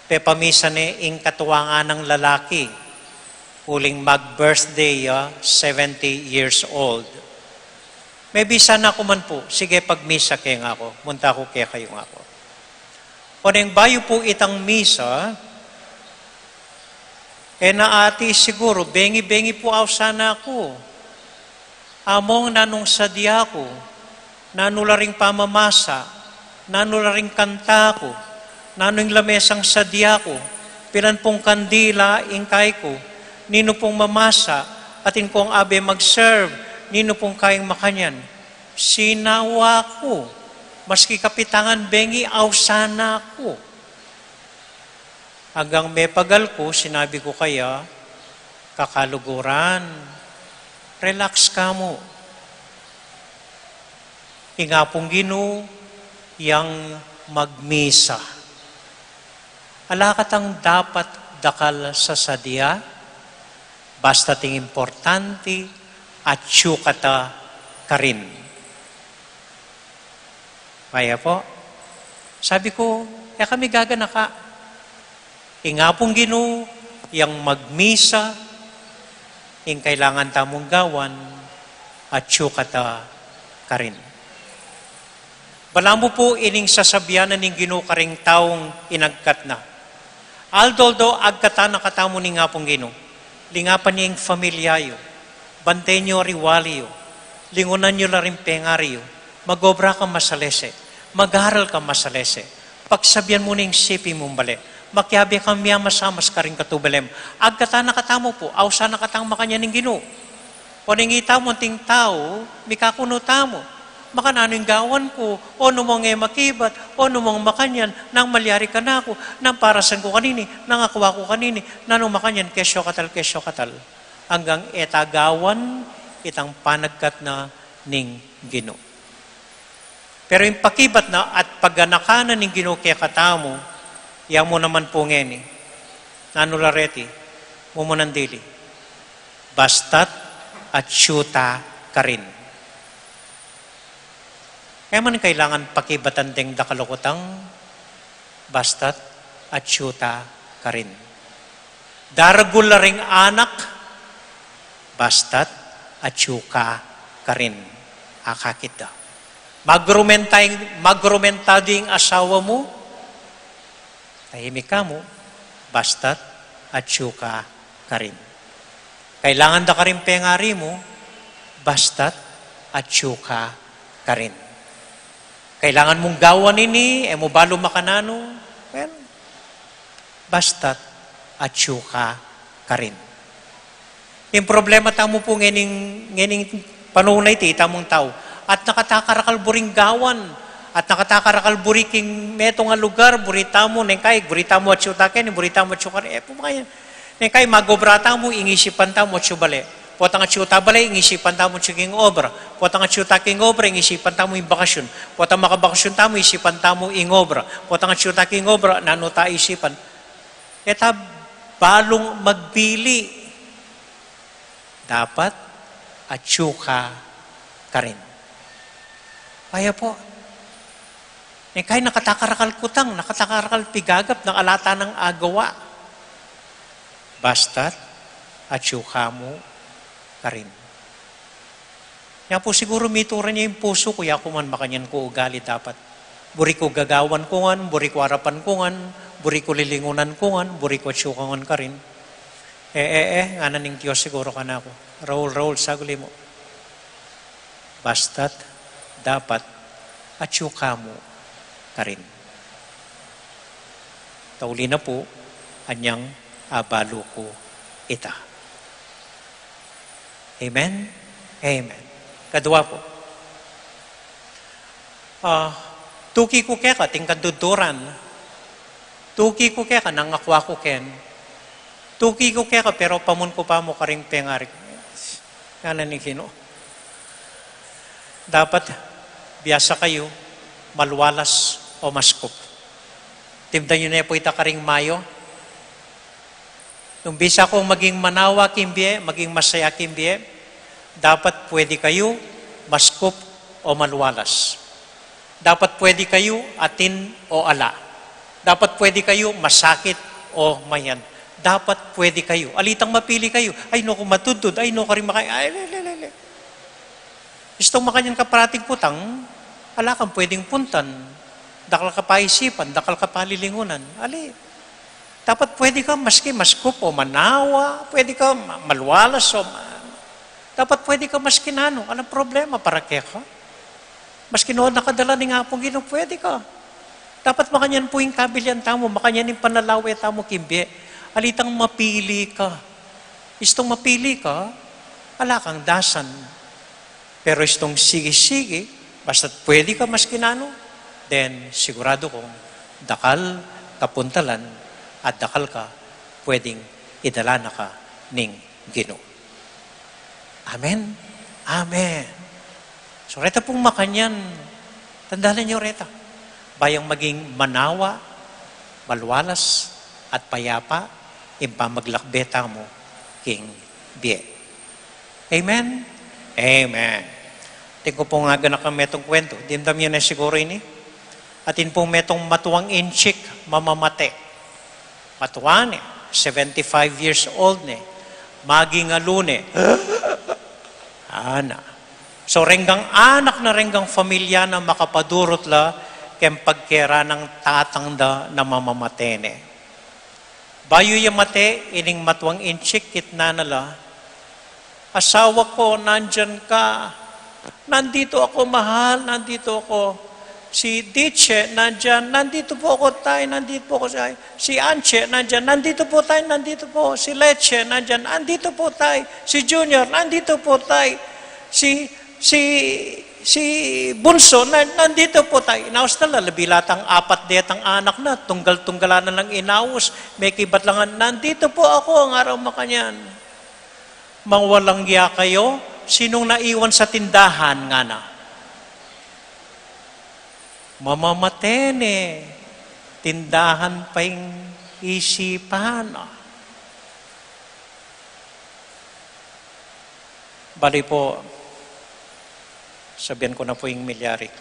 pepamisa ne ing katawan nang lalaki, uling mag-birthday ya, seventy years old. Mebisa na ku man pu, sige, pagmisa ke ngaku, munta ku kekayu ngaku. Oneng bayu pu itang misa, e na ati siguru, bengi-bengi pu ausan na ku. Among nanung sadya ku, nanu la ring pamamasa, nanu la ring kanta ku, nanu ing lamesang sadya ku, pilan pung kandila ing kai ku, ninu pung mamasa, atin kung abe mag-serve, ninu pung kaing makanyan. Sinawa ku, maski kapitangan bengi ausan na ku. Anggang mepagal ku, sinabi ku kaya, "Kakaluguran, relax ka mu. Ing Apung Ginu yang magmisa. Ala katang dapat dakal sa sadya, basta ing importante, atyu kata karin." Kaya po, sabi ku, "E kami gaganaka. Ing Apung Ginu yang magmisa, ing kailangan tamung gawan, atyu kata karin." Balamu pu ining sasabian na ning Ginu karing taung inagkat na. Aldo-aldo agkatan na katamu ning Apung Ginu. Lingapan yu ing familia yu. Bantayan yu ing wali yu. Lingunan yu la ring pengari yu. Mag-obra kang masalese. Mag-aral kang masalese. Pagsabian mu ne ing sipi mung bale. Makiabe kang miamasamas karing katubelam. Agkatan na katamu pu, ausan na katang makanyan ning Ginu. Oneng itamu anting tau, mikakunu tamu. Makananu ing gawan ku, o nu mong e makibat, o nu mong makanyan, nang malyari kanaku, nang parasan ku kanini, nang akua ku kanini, nanu makanyan, kesyo katal, kesyo katal. Anggang e ta gawan itang panagkat na ning Ginu. Pero ing pakibat na at paganakan na ning Ginu kekatamu, ya mu naman pu ngeni. Nanu la reti, mumunan dili. Basta't atyu ta karin. E man kailangan pakibatan deng dakal a kutang, basta't atyu ta karin. Daragul la ring anak, basta't atyu ka karin. Akakit da. Magrumenta ing, magrumenta ding asawa mu, tahimik ka mu, basta't atyu ka karin. Kailangan da karing pengari mu, basta't atyu ka karin. Kailangan mung gawan ini, e mu balu makananu, well, basta't atyu ka karin. Ing problema tamu pu ngening, ngening panaun a iti, itamung tau. At nakatakarakal buring gawan, at nakatakarakal buri king metung a lugar, buri tamu, neng kai, buri tamu atyu ta keni, buri tamu atyu karin, e pu makanyan. Neng kai, mag-obra tamu, ing isipan tamu atyu bale. Potang atyu ta bale, ing isipan tamu atyu king obra. Potang atyu ta king obra, ing isipan tamu ing bakasyun. Potang makabakasyun tamu, isipan tamu ing obra. Potang atyu ta king obra, nanu ta isipan. E ta balung magbili. Dapat atyu ka karin. Kaya po, neng kai, nakatakarakal kutang, nakatakarakal pigagap, nang ala ta nang agawa. Basta't atyu ka mu karin. Nya pu siguru mituran ya ing pusu ku, ya ku man makanyan ku ugali dapat. Buri ku gagawan ku ngan, buri ku arapan ku ngan, buri ku lilingunan ku ngan, buri ku atyu ku ngan karin. E, e, e, ngana ning Dios siguru kanaku. Raul, Raul, saguli mu. Basta't dapat atyu ka mu karin. Tauli na pu, anyang abalu ku ita. Amen? Amen. Kadua pu, ah, tuki ku keka, atin kang duduran. Tuki ku keka, nang akwa ku ken. Tuki ku keka, pero pamun ku pa mu karing pengari. Ngana ning Ginu, dapat biasa kayu malualas o maskup. Timdan yu ne pu ita karing Mayo. Nung bisa kung maging manawa king bie, maging masaya king bie, dapat pwede kayu maskup o malualas. Dapat pwede kayu atin o ala. Dapat pwede kayu masakit o mayan. Dapat pwede kayu. Alitang mapili kayu. Ay, no, kung matudtud. Ay, no, karing makay. Ay, le, le, le, le. Istung makanyan ka parating putang, ala kang pwedeng puntan. Dakal ka paisipan, dakal ka palilingunan. Ali, dapat pwede ka maski maskup o manawa, pwede ka ma-, malualas o ma-, dapat pwede ka maski nanu. Alang problema para keka. Maski no nakadala ning Apung Ginu, pwede ka. Dapat makanyan pu ing kabilian tamu, makanyan ing panlalawe tamu king bie. Alitang mapili ka. Istung mapili ka, ala kang dasan. Pero istung sigi-sigi, basta't pwede ka maski nanu, then sigurado kung dakal ka puntalan at dakal ka pwedeng idala na ka ning Ginu. Amen? Amen. So, reta pung makanyan, tandanan yu reta. Ba yang maging manawa, malualas, at payapa, ing pamaglakbe tamu king bie. Amen? Amen. Atin ku pung aganakan metung kuwentu. Dimdam yu ne siguru ini. Atin pung metung matuang inchik, mamamate. Matua ne, seventy-five years old ne. Maging alu ne. Ana. So, renggang anak na, renggang familia na, makapadurut la keng pagkeran nang tatang da na mamamate ne. Bayu ya mate ining matuang inchik, kitnan na la, "Asawa ko, nandiyan ka?" "Nandito ako, mahal, nandito ako." "Si Diche, nandiyan?" "Nandito po ako, tay, nandito po ako, tay." "Si Anche, nandiyan?" "Nandito po, tay, nandito po." "Si Leche, nandiyan?" "Nandito po, tay." "Si Junior, nandito po, tay." "Si, si, si Bunso, na, nandito po, tay." Inaus na la, labi la tang apat detang anak na, tunggal-tunggalan na lang inaus, mekibat la ngan, "Nandito po ako," ngara makanyan. "Mangwalang ya kayu, sinong naiwan sa tindahan?" ngana. Mamamate ne, tindahan pa ing isipan na. Bali po, sabian ku na pu ing milyari.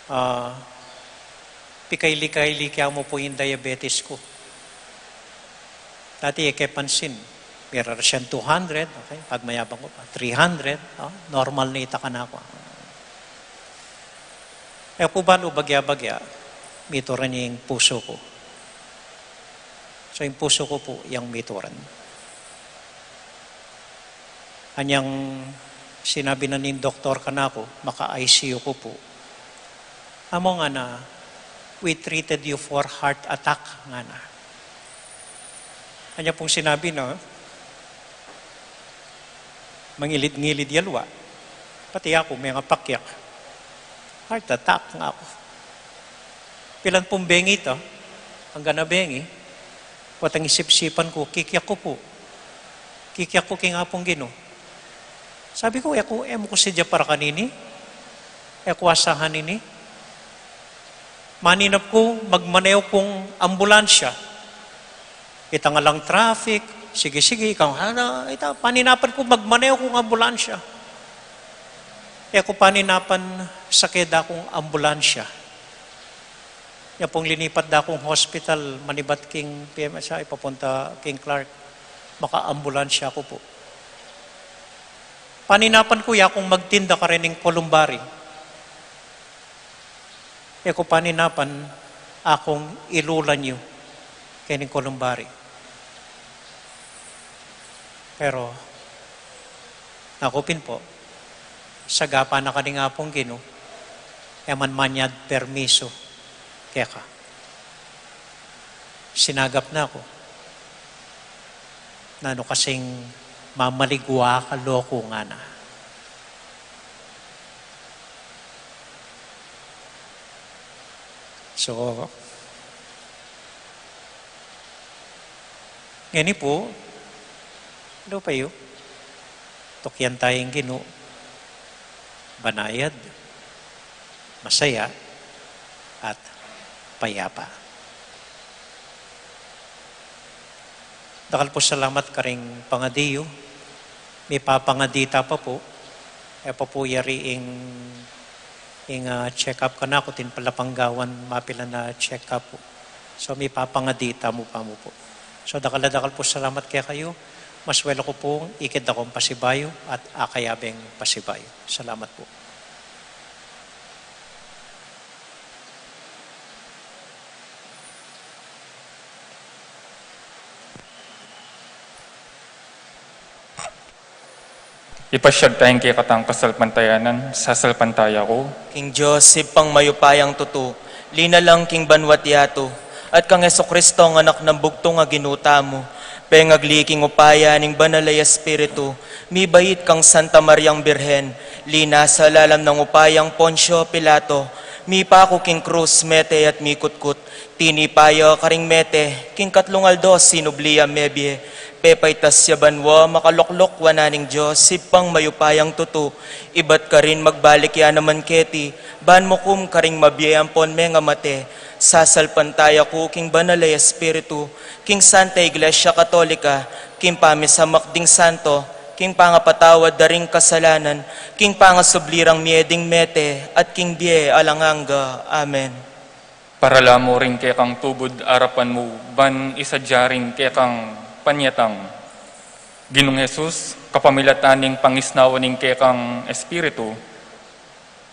Ah, pikaili-kaili ke mu pu ing diabetes ku. Dati e ke pansin, mira ra siyan two hundred, okay? Pagmayabang ku pa, three hundred, oh, normal na ita kanaku. E ku balu, bagya-bagya, mituran ya ing pusu ku. So, ing pusu ku pu yang mituran. Anyang sinabi na ning doktor kanaku, maka-I C U ku pu. Amu ngana, "We treated you for heart attack," ngana. Anya pung sinabi na, mangilid-ngilid ya luwa. Pati aku, mengapakyak. "Heart attack," ngaku. "Pilan pung bengi ta?" "Anggang a bengi." Watang isip-isipan ku, kikyak ku pu. Kikyak ku king Apung Ginu. Sabi ku, "E ku, e mu ku sadya para kanini? E ku asahan ini?" Maninap ku, magmaneho kung ambulansya. Itang alang traffic, sige-sige, ikang, ala, ita, paninapan ku, magmaneho kung ambulansya. E ku paninapan, sake da kung ambulansya. Nya pung linipat da kung hospital, manibat king P M S I, papunta king Clark, maka-ambulansya ku pu. Paninapan ku ya kung magtinda karening columbari. E ku paninapan akung ilulan yu kening columbari. Pero, naku pin pu, sagapa na ka ning Apung Ginu, e man manyad permisu keka. Sinagap na ku. Nanu kasing mamaligwa ka loku, ngana. So, ngeni pu, lupa yu, tukian taya ing Ginu, banayad, masaya, at payapa. Dakal pu salamat karing pangadi yu. Mipapangadi ta pa pu. E pa pu yari ing, ing, ah, check-up kanaku, atin pala panggawan mapilan a check-up pu. So, mipapangadi tamu pa mu pu. So, dakal a dakal pu salamat kekayu. Maswela ku pung ikit da kung pasibayu at akayabe ing pasibayu. Salamat pu. Ipasyag taya ing kekatang kasalpantayanan. Sasalpantaya ku king Dios, Ibpang mayupayang tutu, linalang king banua't yatu, at kang Jesucristo, a Anak nang bugtung a Ginu tamu, pengagli king upaya ning Banal a Espiritu, mibait kang Santa Mariang Birhen, linasa lalam ning upayang Poncio Pilato, mipaku king krus, mete at mikutkut, tinipa ya karing mete, king katlung aldo sinubli ya mebie, pepaitas ya banua, makalukluk wanan ning Dios, Ibpang mayupayang tutu, ibat karin magbalik ya naman keti, ban mukum karing mabie ampon mengamate. Sasalpantaya ku king Banal a Espiritu, king Santa Iglesia Katolika, king pamisamak ding santo, king pangapatawad da ring kasalanan, king pangasubli rang mie ding mete, at king bie alang angga. Amen. Parala mu ring kekang tubud arapan mu, ban isadya ring kekang panyatang. Ginung Jesus, kapamilatan ning pangisnawa ning kekang Espiritu,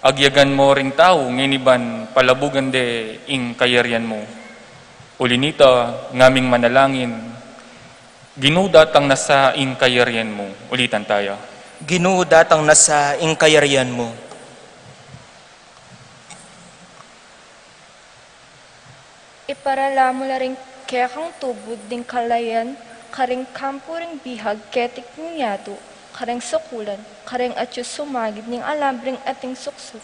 agyagan mu ring tau ngeni ban palabugan de ing kayarian mu. Uli nita, ngaming manalangin, Ginu, datang na sa ing kayarian mu. Ulitan taya. Ginu, datang na sa ing kayarian mu. Iparala mu la ring kekang tubud ding kalayan, karing kampu ring bihag keti king yatu, karing sukulan, karing atyu sumagid ning alambreng ating suksuk.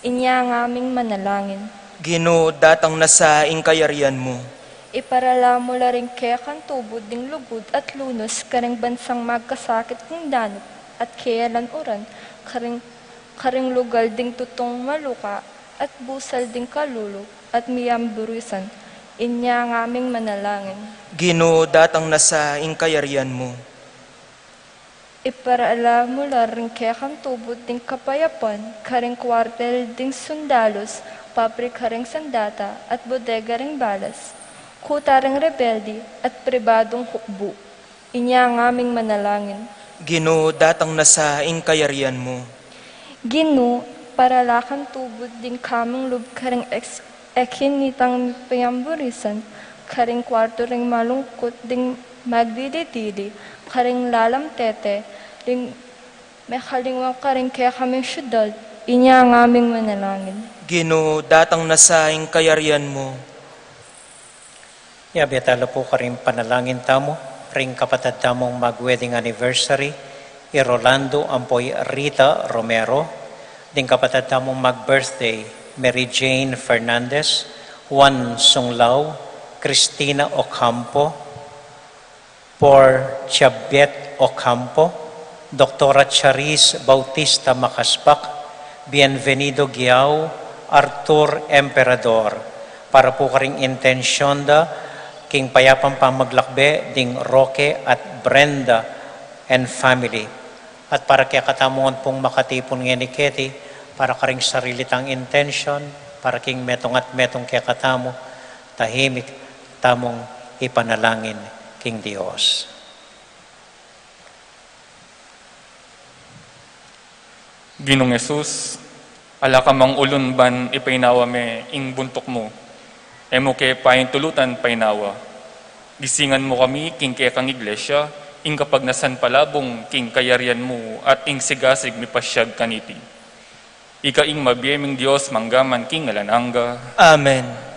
Inya ngaming manalangin. Ginu, datang na sa ing kayarian mu. Iparala mu la ring kekang tubud ding lugud at lunus karing bansang magkasakit king danup at keyalan uran, karing, karing lugal ding tutung maluka at busal ding kalulu at miyamburisan. Inya ngaming manalangin. Ginu, datang na sa ing kayarian mu. Iparala mu la ring kekang tubud ding kapayapan karing kuartel ding sundalus, pabrika ring sandata, at bodega ring balas, kuta ring rebelde, at pribadung hukbu. Inya ngaming manalangin. Ginu, datang na sa ing kayarian mu. Ginu, parala kang tubud ding kaming lub karing eks-, ekin nitang piyamburisan, karing kuartu ring malungkut ding magdili-dili, karing lalam tete, ding mekalingwa karing kekaming syudad. Inya ngaming manalangin. Ginu, datang na sa ing kayarian mu. Yabe tala pu karing panalangin tamu, ring kapatad tamung mag-wedding anniversary, i Rolando ampo i Rita Romero, ding kapatad tamung mag-birthday, Mary Jane Fernandez, Juan Sunglao, Cristina Ocampo, Por Chabet Ocampo, Doktora Charis Bautista Macaspac, Bienvenido Giao, Arthur Emperador, para pu karing intensyon da king payapang pamaglakbe ding Roque at Brenda and family. At para kekatamu ngan pung makatipun ngeni keti, para karing sarili tang intensyon, para king metung at metung kekatamu, tahimik tamung ipanalangin king Dios. Ginung Jesus, ala ka mang ulun ban ipainawa me ing buntuk mu. E mu ke paintulutan painawa. Gisingan mu kami king kekang iglesia, ing kapagnasan palabung king kayarian mu at ing sigasig mipasyag kaniti. Ika ing mabie ming Dios mangga man king alang angga. Amen.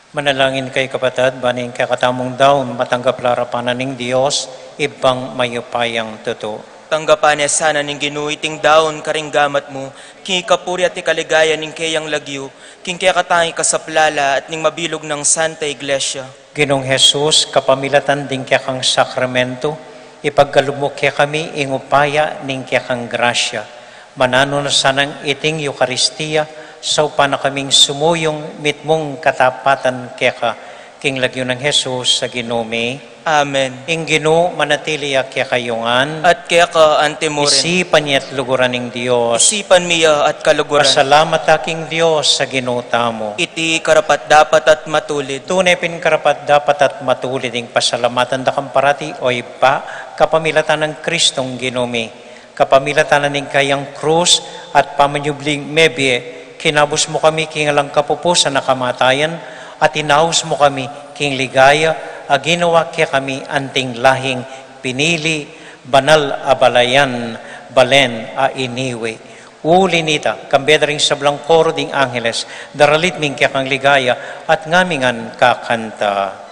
Manalangin kayu, kapatad, ban ing kekatamung daun matanggap la arapan na ning Dios, Ibpang mayupayang tutu. Tanggapan na sana ning Ginu iting daun karing gamat mu, king ikapuri at ikaligaya ning keyang lagyu, king kekatamung ikasaplala at ning mabilug nang Santa Iglesia. Ginung Jesus, kapamilatan ding kekang sakramento, ipagkalub mu kekami ing upaya ning kekang grasya. Mananu na sanang iting Eukaristia, saupan na kaming sumuyung mitmung katapatan keka, king lagyu nang Jesus a Ginu mi. Amen. Ing Ginu manatili ya kekayu ngan. At keka antimurin. Isipan ya't luguran ning Dios. Isipan mi ya at kaluguran. Pasalamat ta king Dios a Ginu tamu. Iti karapat-dapat at matulid. Tune pin karapat-dapat at matulid ing pasalamatan da kang parati, O Ibpa, kapamilatan nang Kristong Ginu mi. Kapamilatan na ning kayang krus at pamanyubling mebie, kinabus mu kami king alang kapupusan a kamatayan, at inaus mu kami king ligaya a ginawa kekami anting lahing pinili, banal a balayan, balen a iniwi. Uli nita, kambe da ring sablang koro ding angeles, daralit mi ing kekang ligaya, at ngami ngan kakanta.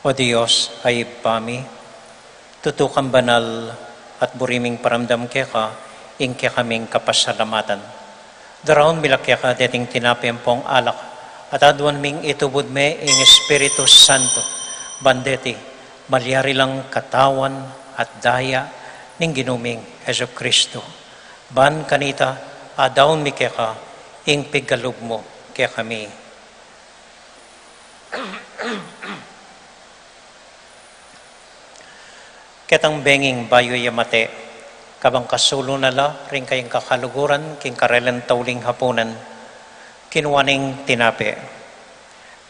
O Dios a Ibpa mi, tutu kang banal at buri ming paramdam keka ing kekaming kapasalamatan. Daraun mi la keka deting tinape ampong alak, at aduan ming itubud me ing Espiritu Santo, ban deti malyari lang katawan at daya ning Ginu ming Jesucristo. Ban kanita, adaun mi keka ing pigkalub mu kekami. Ketang benging bayu ya mate, kabang kasulu na la ring kayang kakaluguran king karelang tauling hapunan, kinua neng tinape,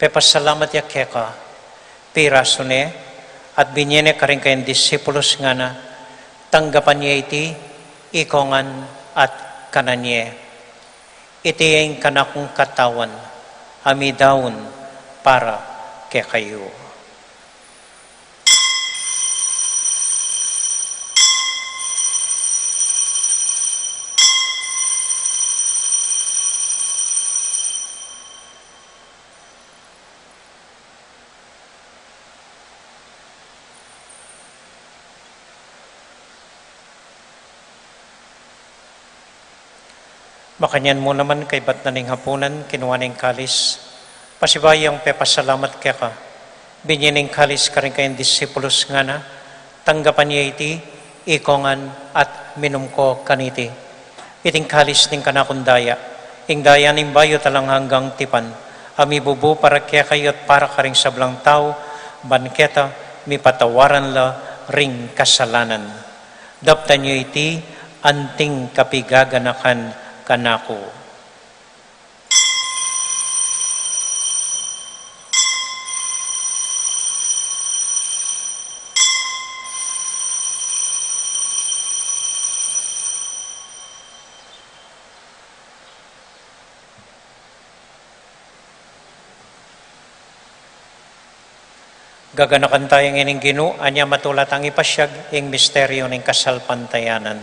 pepasalamat ya keka, pirasu ne, at binye ne karing kayang disipulus, ngana, tanggapan ye iti, ikong ngan at kanan ye. Iti ing kanakung katawan, a midaun para kekayu. Makanyan mu naman kaybat na ning hapunan, kinua ne ing kalis, pasibayu yang pepasalamat keka, binye ne ing kalis karing kayang disipulus, ngana, tanggapan ye iti, ikong ngan at minum ko kaniti. Iting kalis ning kanakung daya, ing daya ning bayu at alang anggang tipan, a mibubu para kekayu at para karing sablang tau, ban keta mipatawaran la ring kasalanan. Daptan yu iti anting kapigaganakan kanaku. Gaganakan taya ngening Ginu, anya matula tang ipasyag ing misteryu ning kasalpantayanan.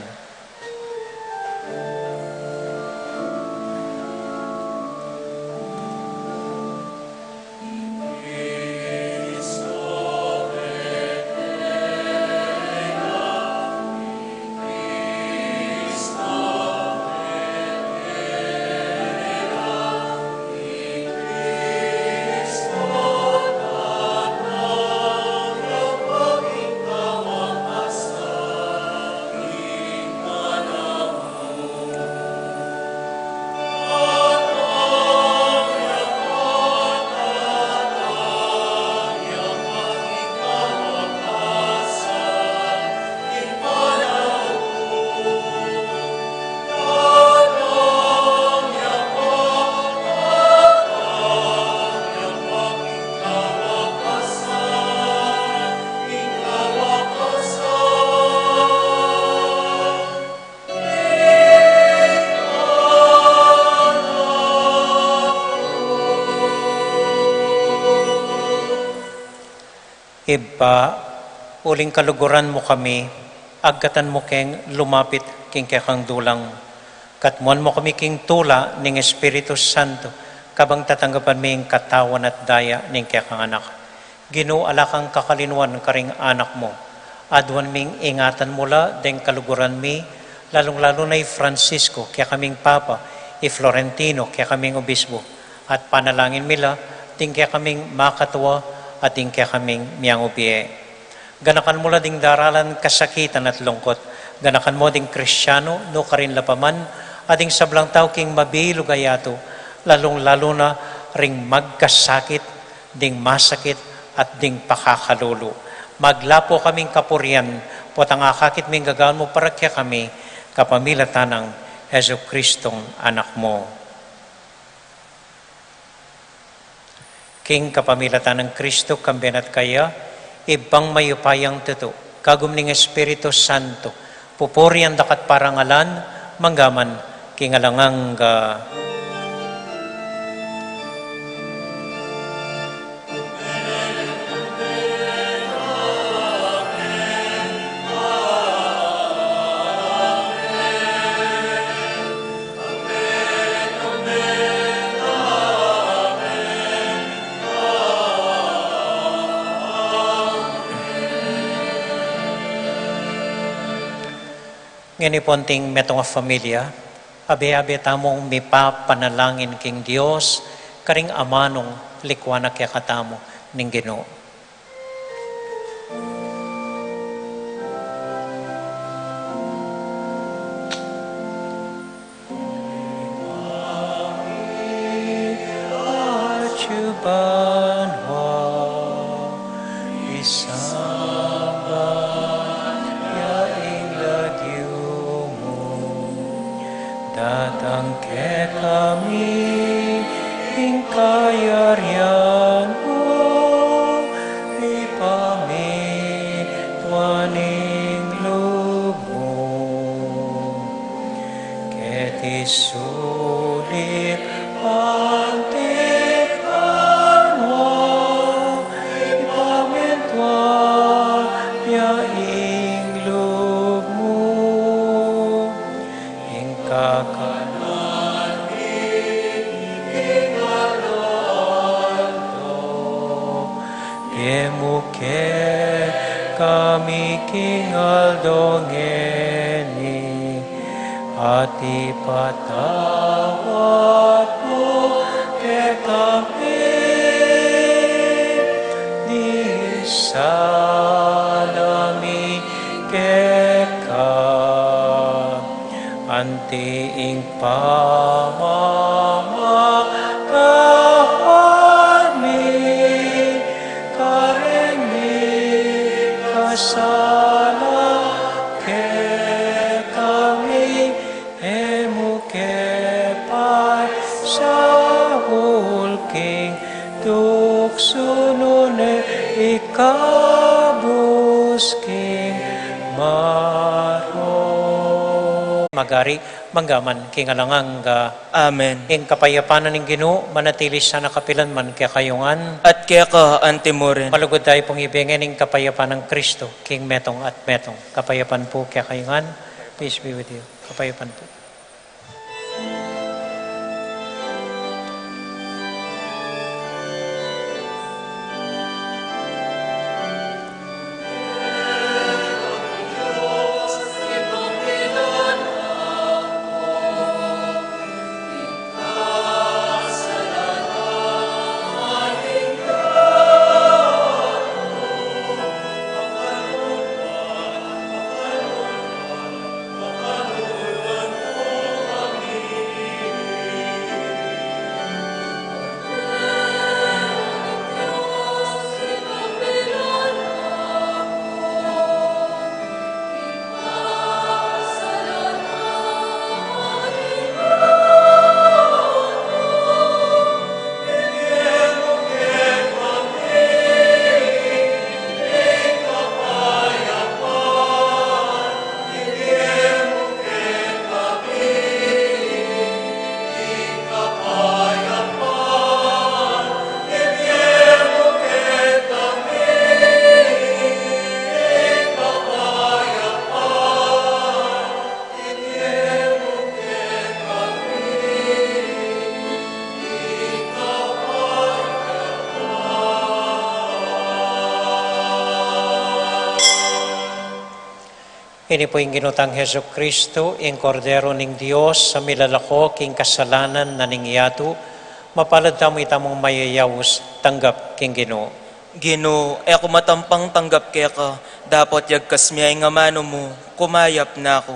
Ibpa, uling kaluguran mu kami, agkatan mu keng lumapit king kekang dulang. Katmuan mu kami king tula ning Espiritu Santo, kabang tatanggapan mi ing katawan at daya ning kekang Anak. Ginu, ala kang kakalinuan karing anak mu. Aduan ming ingatan mu la deng kaluguran mi, lalung-lalu na i Francisco, kekaming Papa, i Florentino, kekaming Obispo, at panalangin mi la ding kekaming makatua at ding kekaming miyangubie. Ganakan mu la ding daralan kasakitan at lungkot. Ganakan mu ding Kristiano, nukarin la pa man, at ding sablang tau king mabilug a yatu, lalung-lalu na ring magkasakit, ding masakit, at ding pakakalulu. Maglapu kaming kapurian, potang akakit ming gagawan mu para kekami, kapamilatan nang Jesucristong Anak mu. King kapamilatan nang Kristo, kambe na at kaya, Ibpang mayupayang tutu, kagum ning Espiritu Santo, pupurian da ka at parangalan, mangga man king alang angga. Ngeni pu, anting metung a familia, abe-abe tamung mipapanalangin king Dios, karing amanung likuan na kekatamu ning Ginu. Atyu banua, isamban ya ing lagyu mu, datang kekami ing kayarian mu, mipamintuan ing lub mu keti sulip anti banua. Ipamintuan ya ing lub mu ing kakanan mi king aldo-aldo. Ibie mu kekami king aldo ngeni, at ipatawad mu kekami ding sala mi keka, anti ing pamamagatan mi karing mikasala kekami, e mu ke paisaul king tuksu, nune ikabus king marok. magari, mangga man king alang angga. Amen. Ing kapayapan na ning Ginu, manatili sana kapilan man kekayu ngan. At keka antimurin. Malugud tayu pung ibigin ing kapayapan nang Kristo, king metung at metung. Kapayapan pu kekayu ngan. Peace be with you. Kapayapan pu. Ini pu ing Ginu tang Jesucristo, ing Kordero ning Dios, a milalako king kasalanan na ning yatu. Mapalad tamu itamung mayayaus tanggap king Ginu. Ginu, e ku matampang tanggap keka, dapot yagkas mu ya ing amanu mu, kumayap na ku.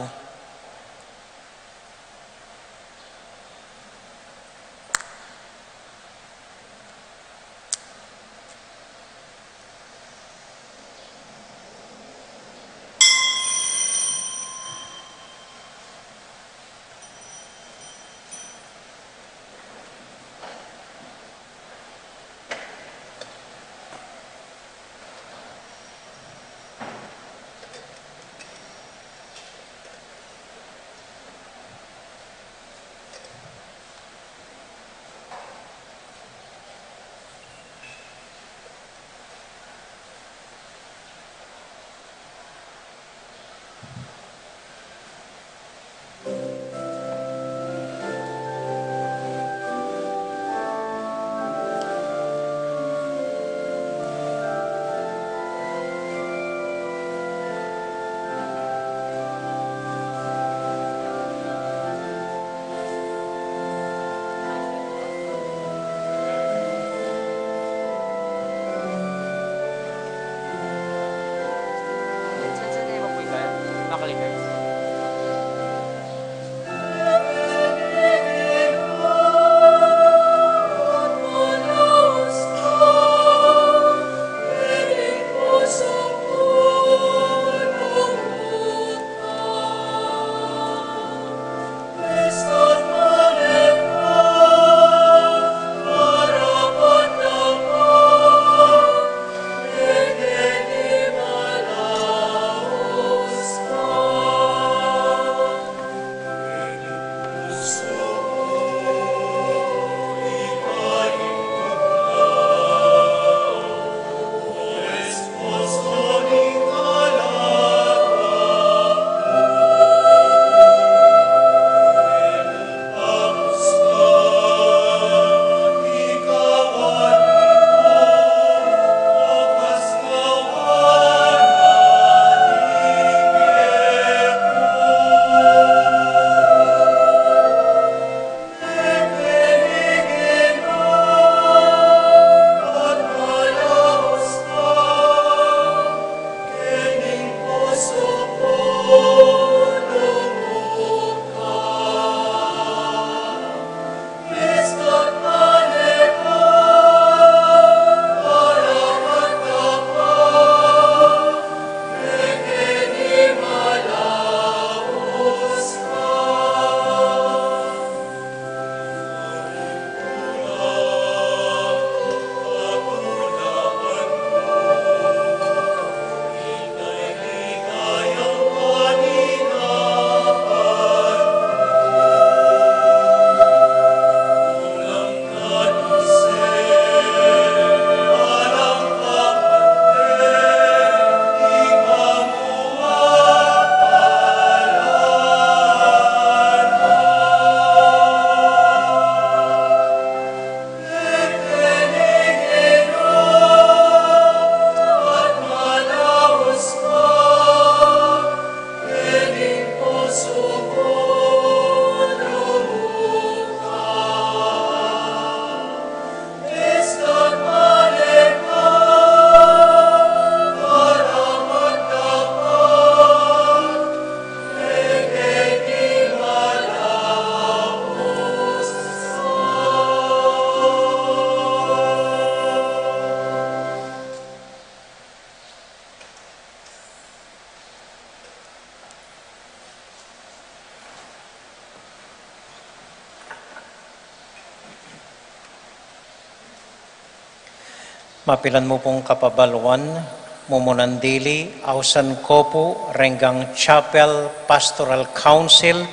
Mapilan mu pung kapabaluan, mumunan dili, ausan ko pu reng Chapel Pastoral Council,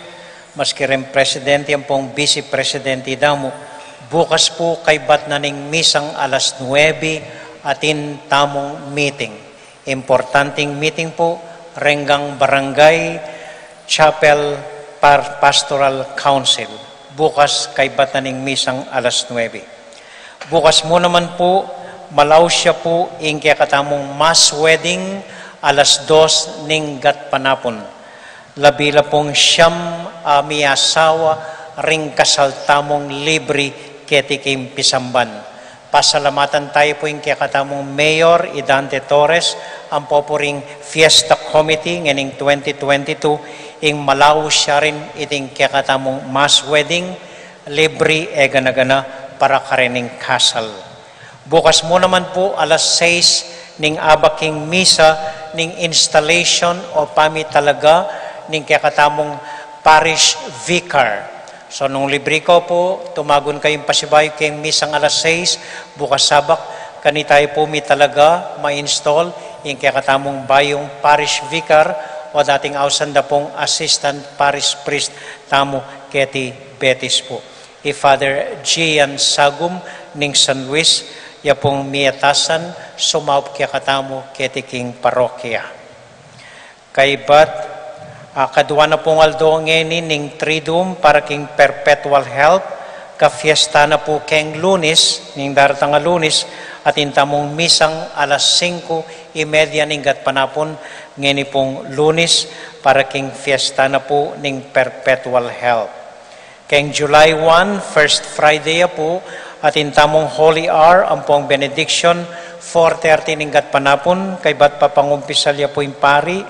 maski reng presidente ampong vice presidente da mu, bukas pu kaybat na ning misang alas nuebe, atin tamung meeting. Importanteng meeting pu reng Barangay Chapel Par-, Pastoral Council. Bukas kaybat na ning misang alas nuebe. Bukas mu naman pu, malaus ya pu ing kekatamung mass wedding alas dos ning gatpanapun. Labi la pung siam a miasawa ring kasal tamung libre keti king pisamban. Pasalamatan tayu pu ing kekatamung Mayor, i Dante Torres, ampo pu ring Fiesta Committee ngening twenty twenty-two, ing malaus ya rin iting kekatamung mass wedding, libre e gana-gana para karening kasal. Bukas mu naman pu alas sais ning abak ing misa ning installation o pamitalaga ning kekatamung parish vicar. So nung libre ko pu, tumagun kayung pasibayu king misang alas sais, bukas Sabak, kanita yu pu mitalaga, ma-install ing kekatamung bayung parish vicar o dating ausan da pung assistant parish priest tamu keti Betis pu. I Father Gian Sagum ning San Luis, ya pung miatasan sumaup kekatamu keti king parokya. Kaybat, a, kadua na pung aldo ngeni ning Triduum para king perpetual help, kafiesta na pu keng Lunes, ning daratang a Lunes, atin tamung misang alas singko y media ning gatpanapun, ngeni pung Lunes, para king fiesta na pu ning perpetual help. Keng July one, first Friday ya pu, atin tamung Holy Hour ampong benediction, four thirty ning gatpanapun, kaybat papangumpisal ya pu ing pari,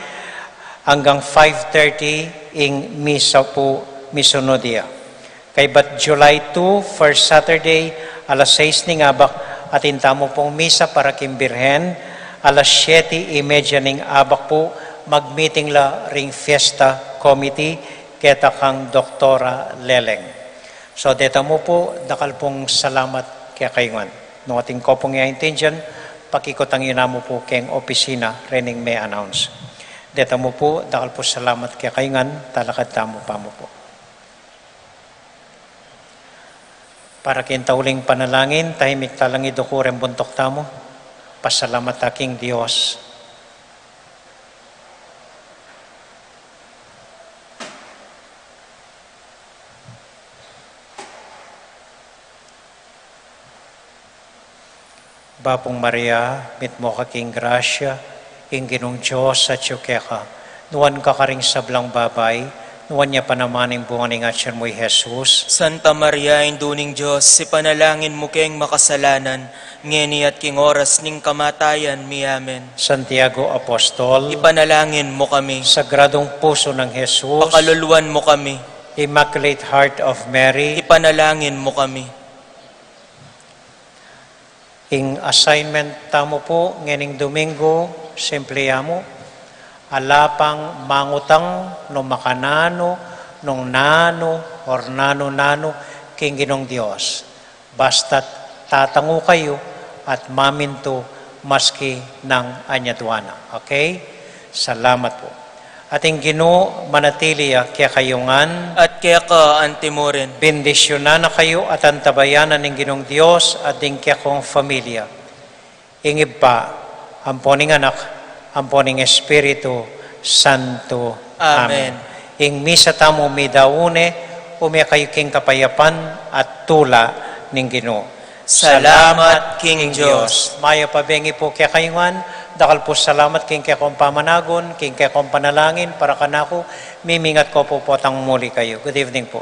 anggang five thirty ing misa pu misunud ya. Kaybat July two, first Saturday, alas sais ning abak, atin tamu pung misa para king Birhen, alas siete y media ning abak pu, mag-meeting la ring Fiesta Committee, keta kang Doktora Leleng. So, deta mu pu, dakal pung salamat kekayu ngan. Nung atin ko pung yaintindian, pakikutan yu namu pu keng opisina, rening me-announce. Deta mu pu, dakal pung salamat kekayu ngan, talakad tamu pamu pu. Para king tauling panalangin, tahimik talang iduku reng buntuk tamu, pasalamat ta king Dios. Bapung Maria, mitmu ka king grasya, ing Ginung Dios atyu keka, nuan ka karing sablang babai, nuan ya pa naman ing bunga ning atyan mu, i Jesus. Santa Maria, Indu ning Dios, ipanalangin mu keng makasalanan, ngeni at king oras ning kamatayan mi. Amen. Santiago Apostol, ipanalangin mu kami. Sagradung Puso ng Jesus, pakaluluan mu kami. Immaculate Heart of Mary, ipanalangin mu kami. Ing assignment tamu pu ngening Domingo, simple ya mu. Ala pang mangutang nung makananu, nung nanu, or nanu-nanu, king Ginung Dios. Basta't tatangu kayu at mamintu maski nung anyadua na. Okay? Salamat pu. At ing Ginu manatili ya kekayu ngan. At keka antimurin. Bendisyunan na kayu at antabayanan ning Ginung Dios at ding kekong familia. Ing Ibpa, ampo ning Anak, ampo ning Espiritu Santo. Amen. Amen. Ing misa tamu midaun ne, ume kayu king kapayapan at tula ning Ginu. Salamat king Dios. Mayap a bengi pu kekayu ngan, dakal pu salamat king kekong pamanagun, king kekong panalangin, para kanaku, mimingat ko pu potang muli kayu. Good evening pu.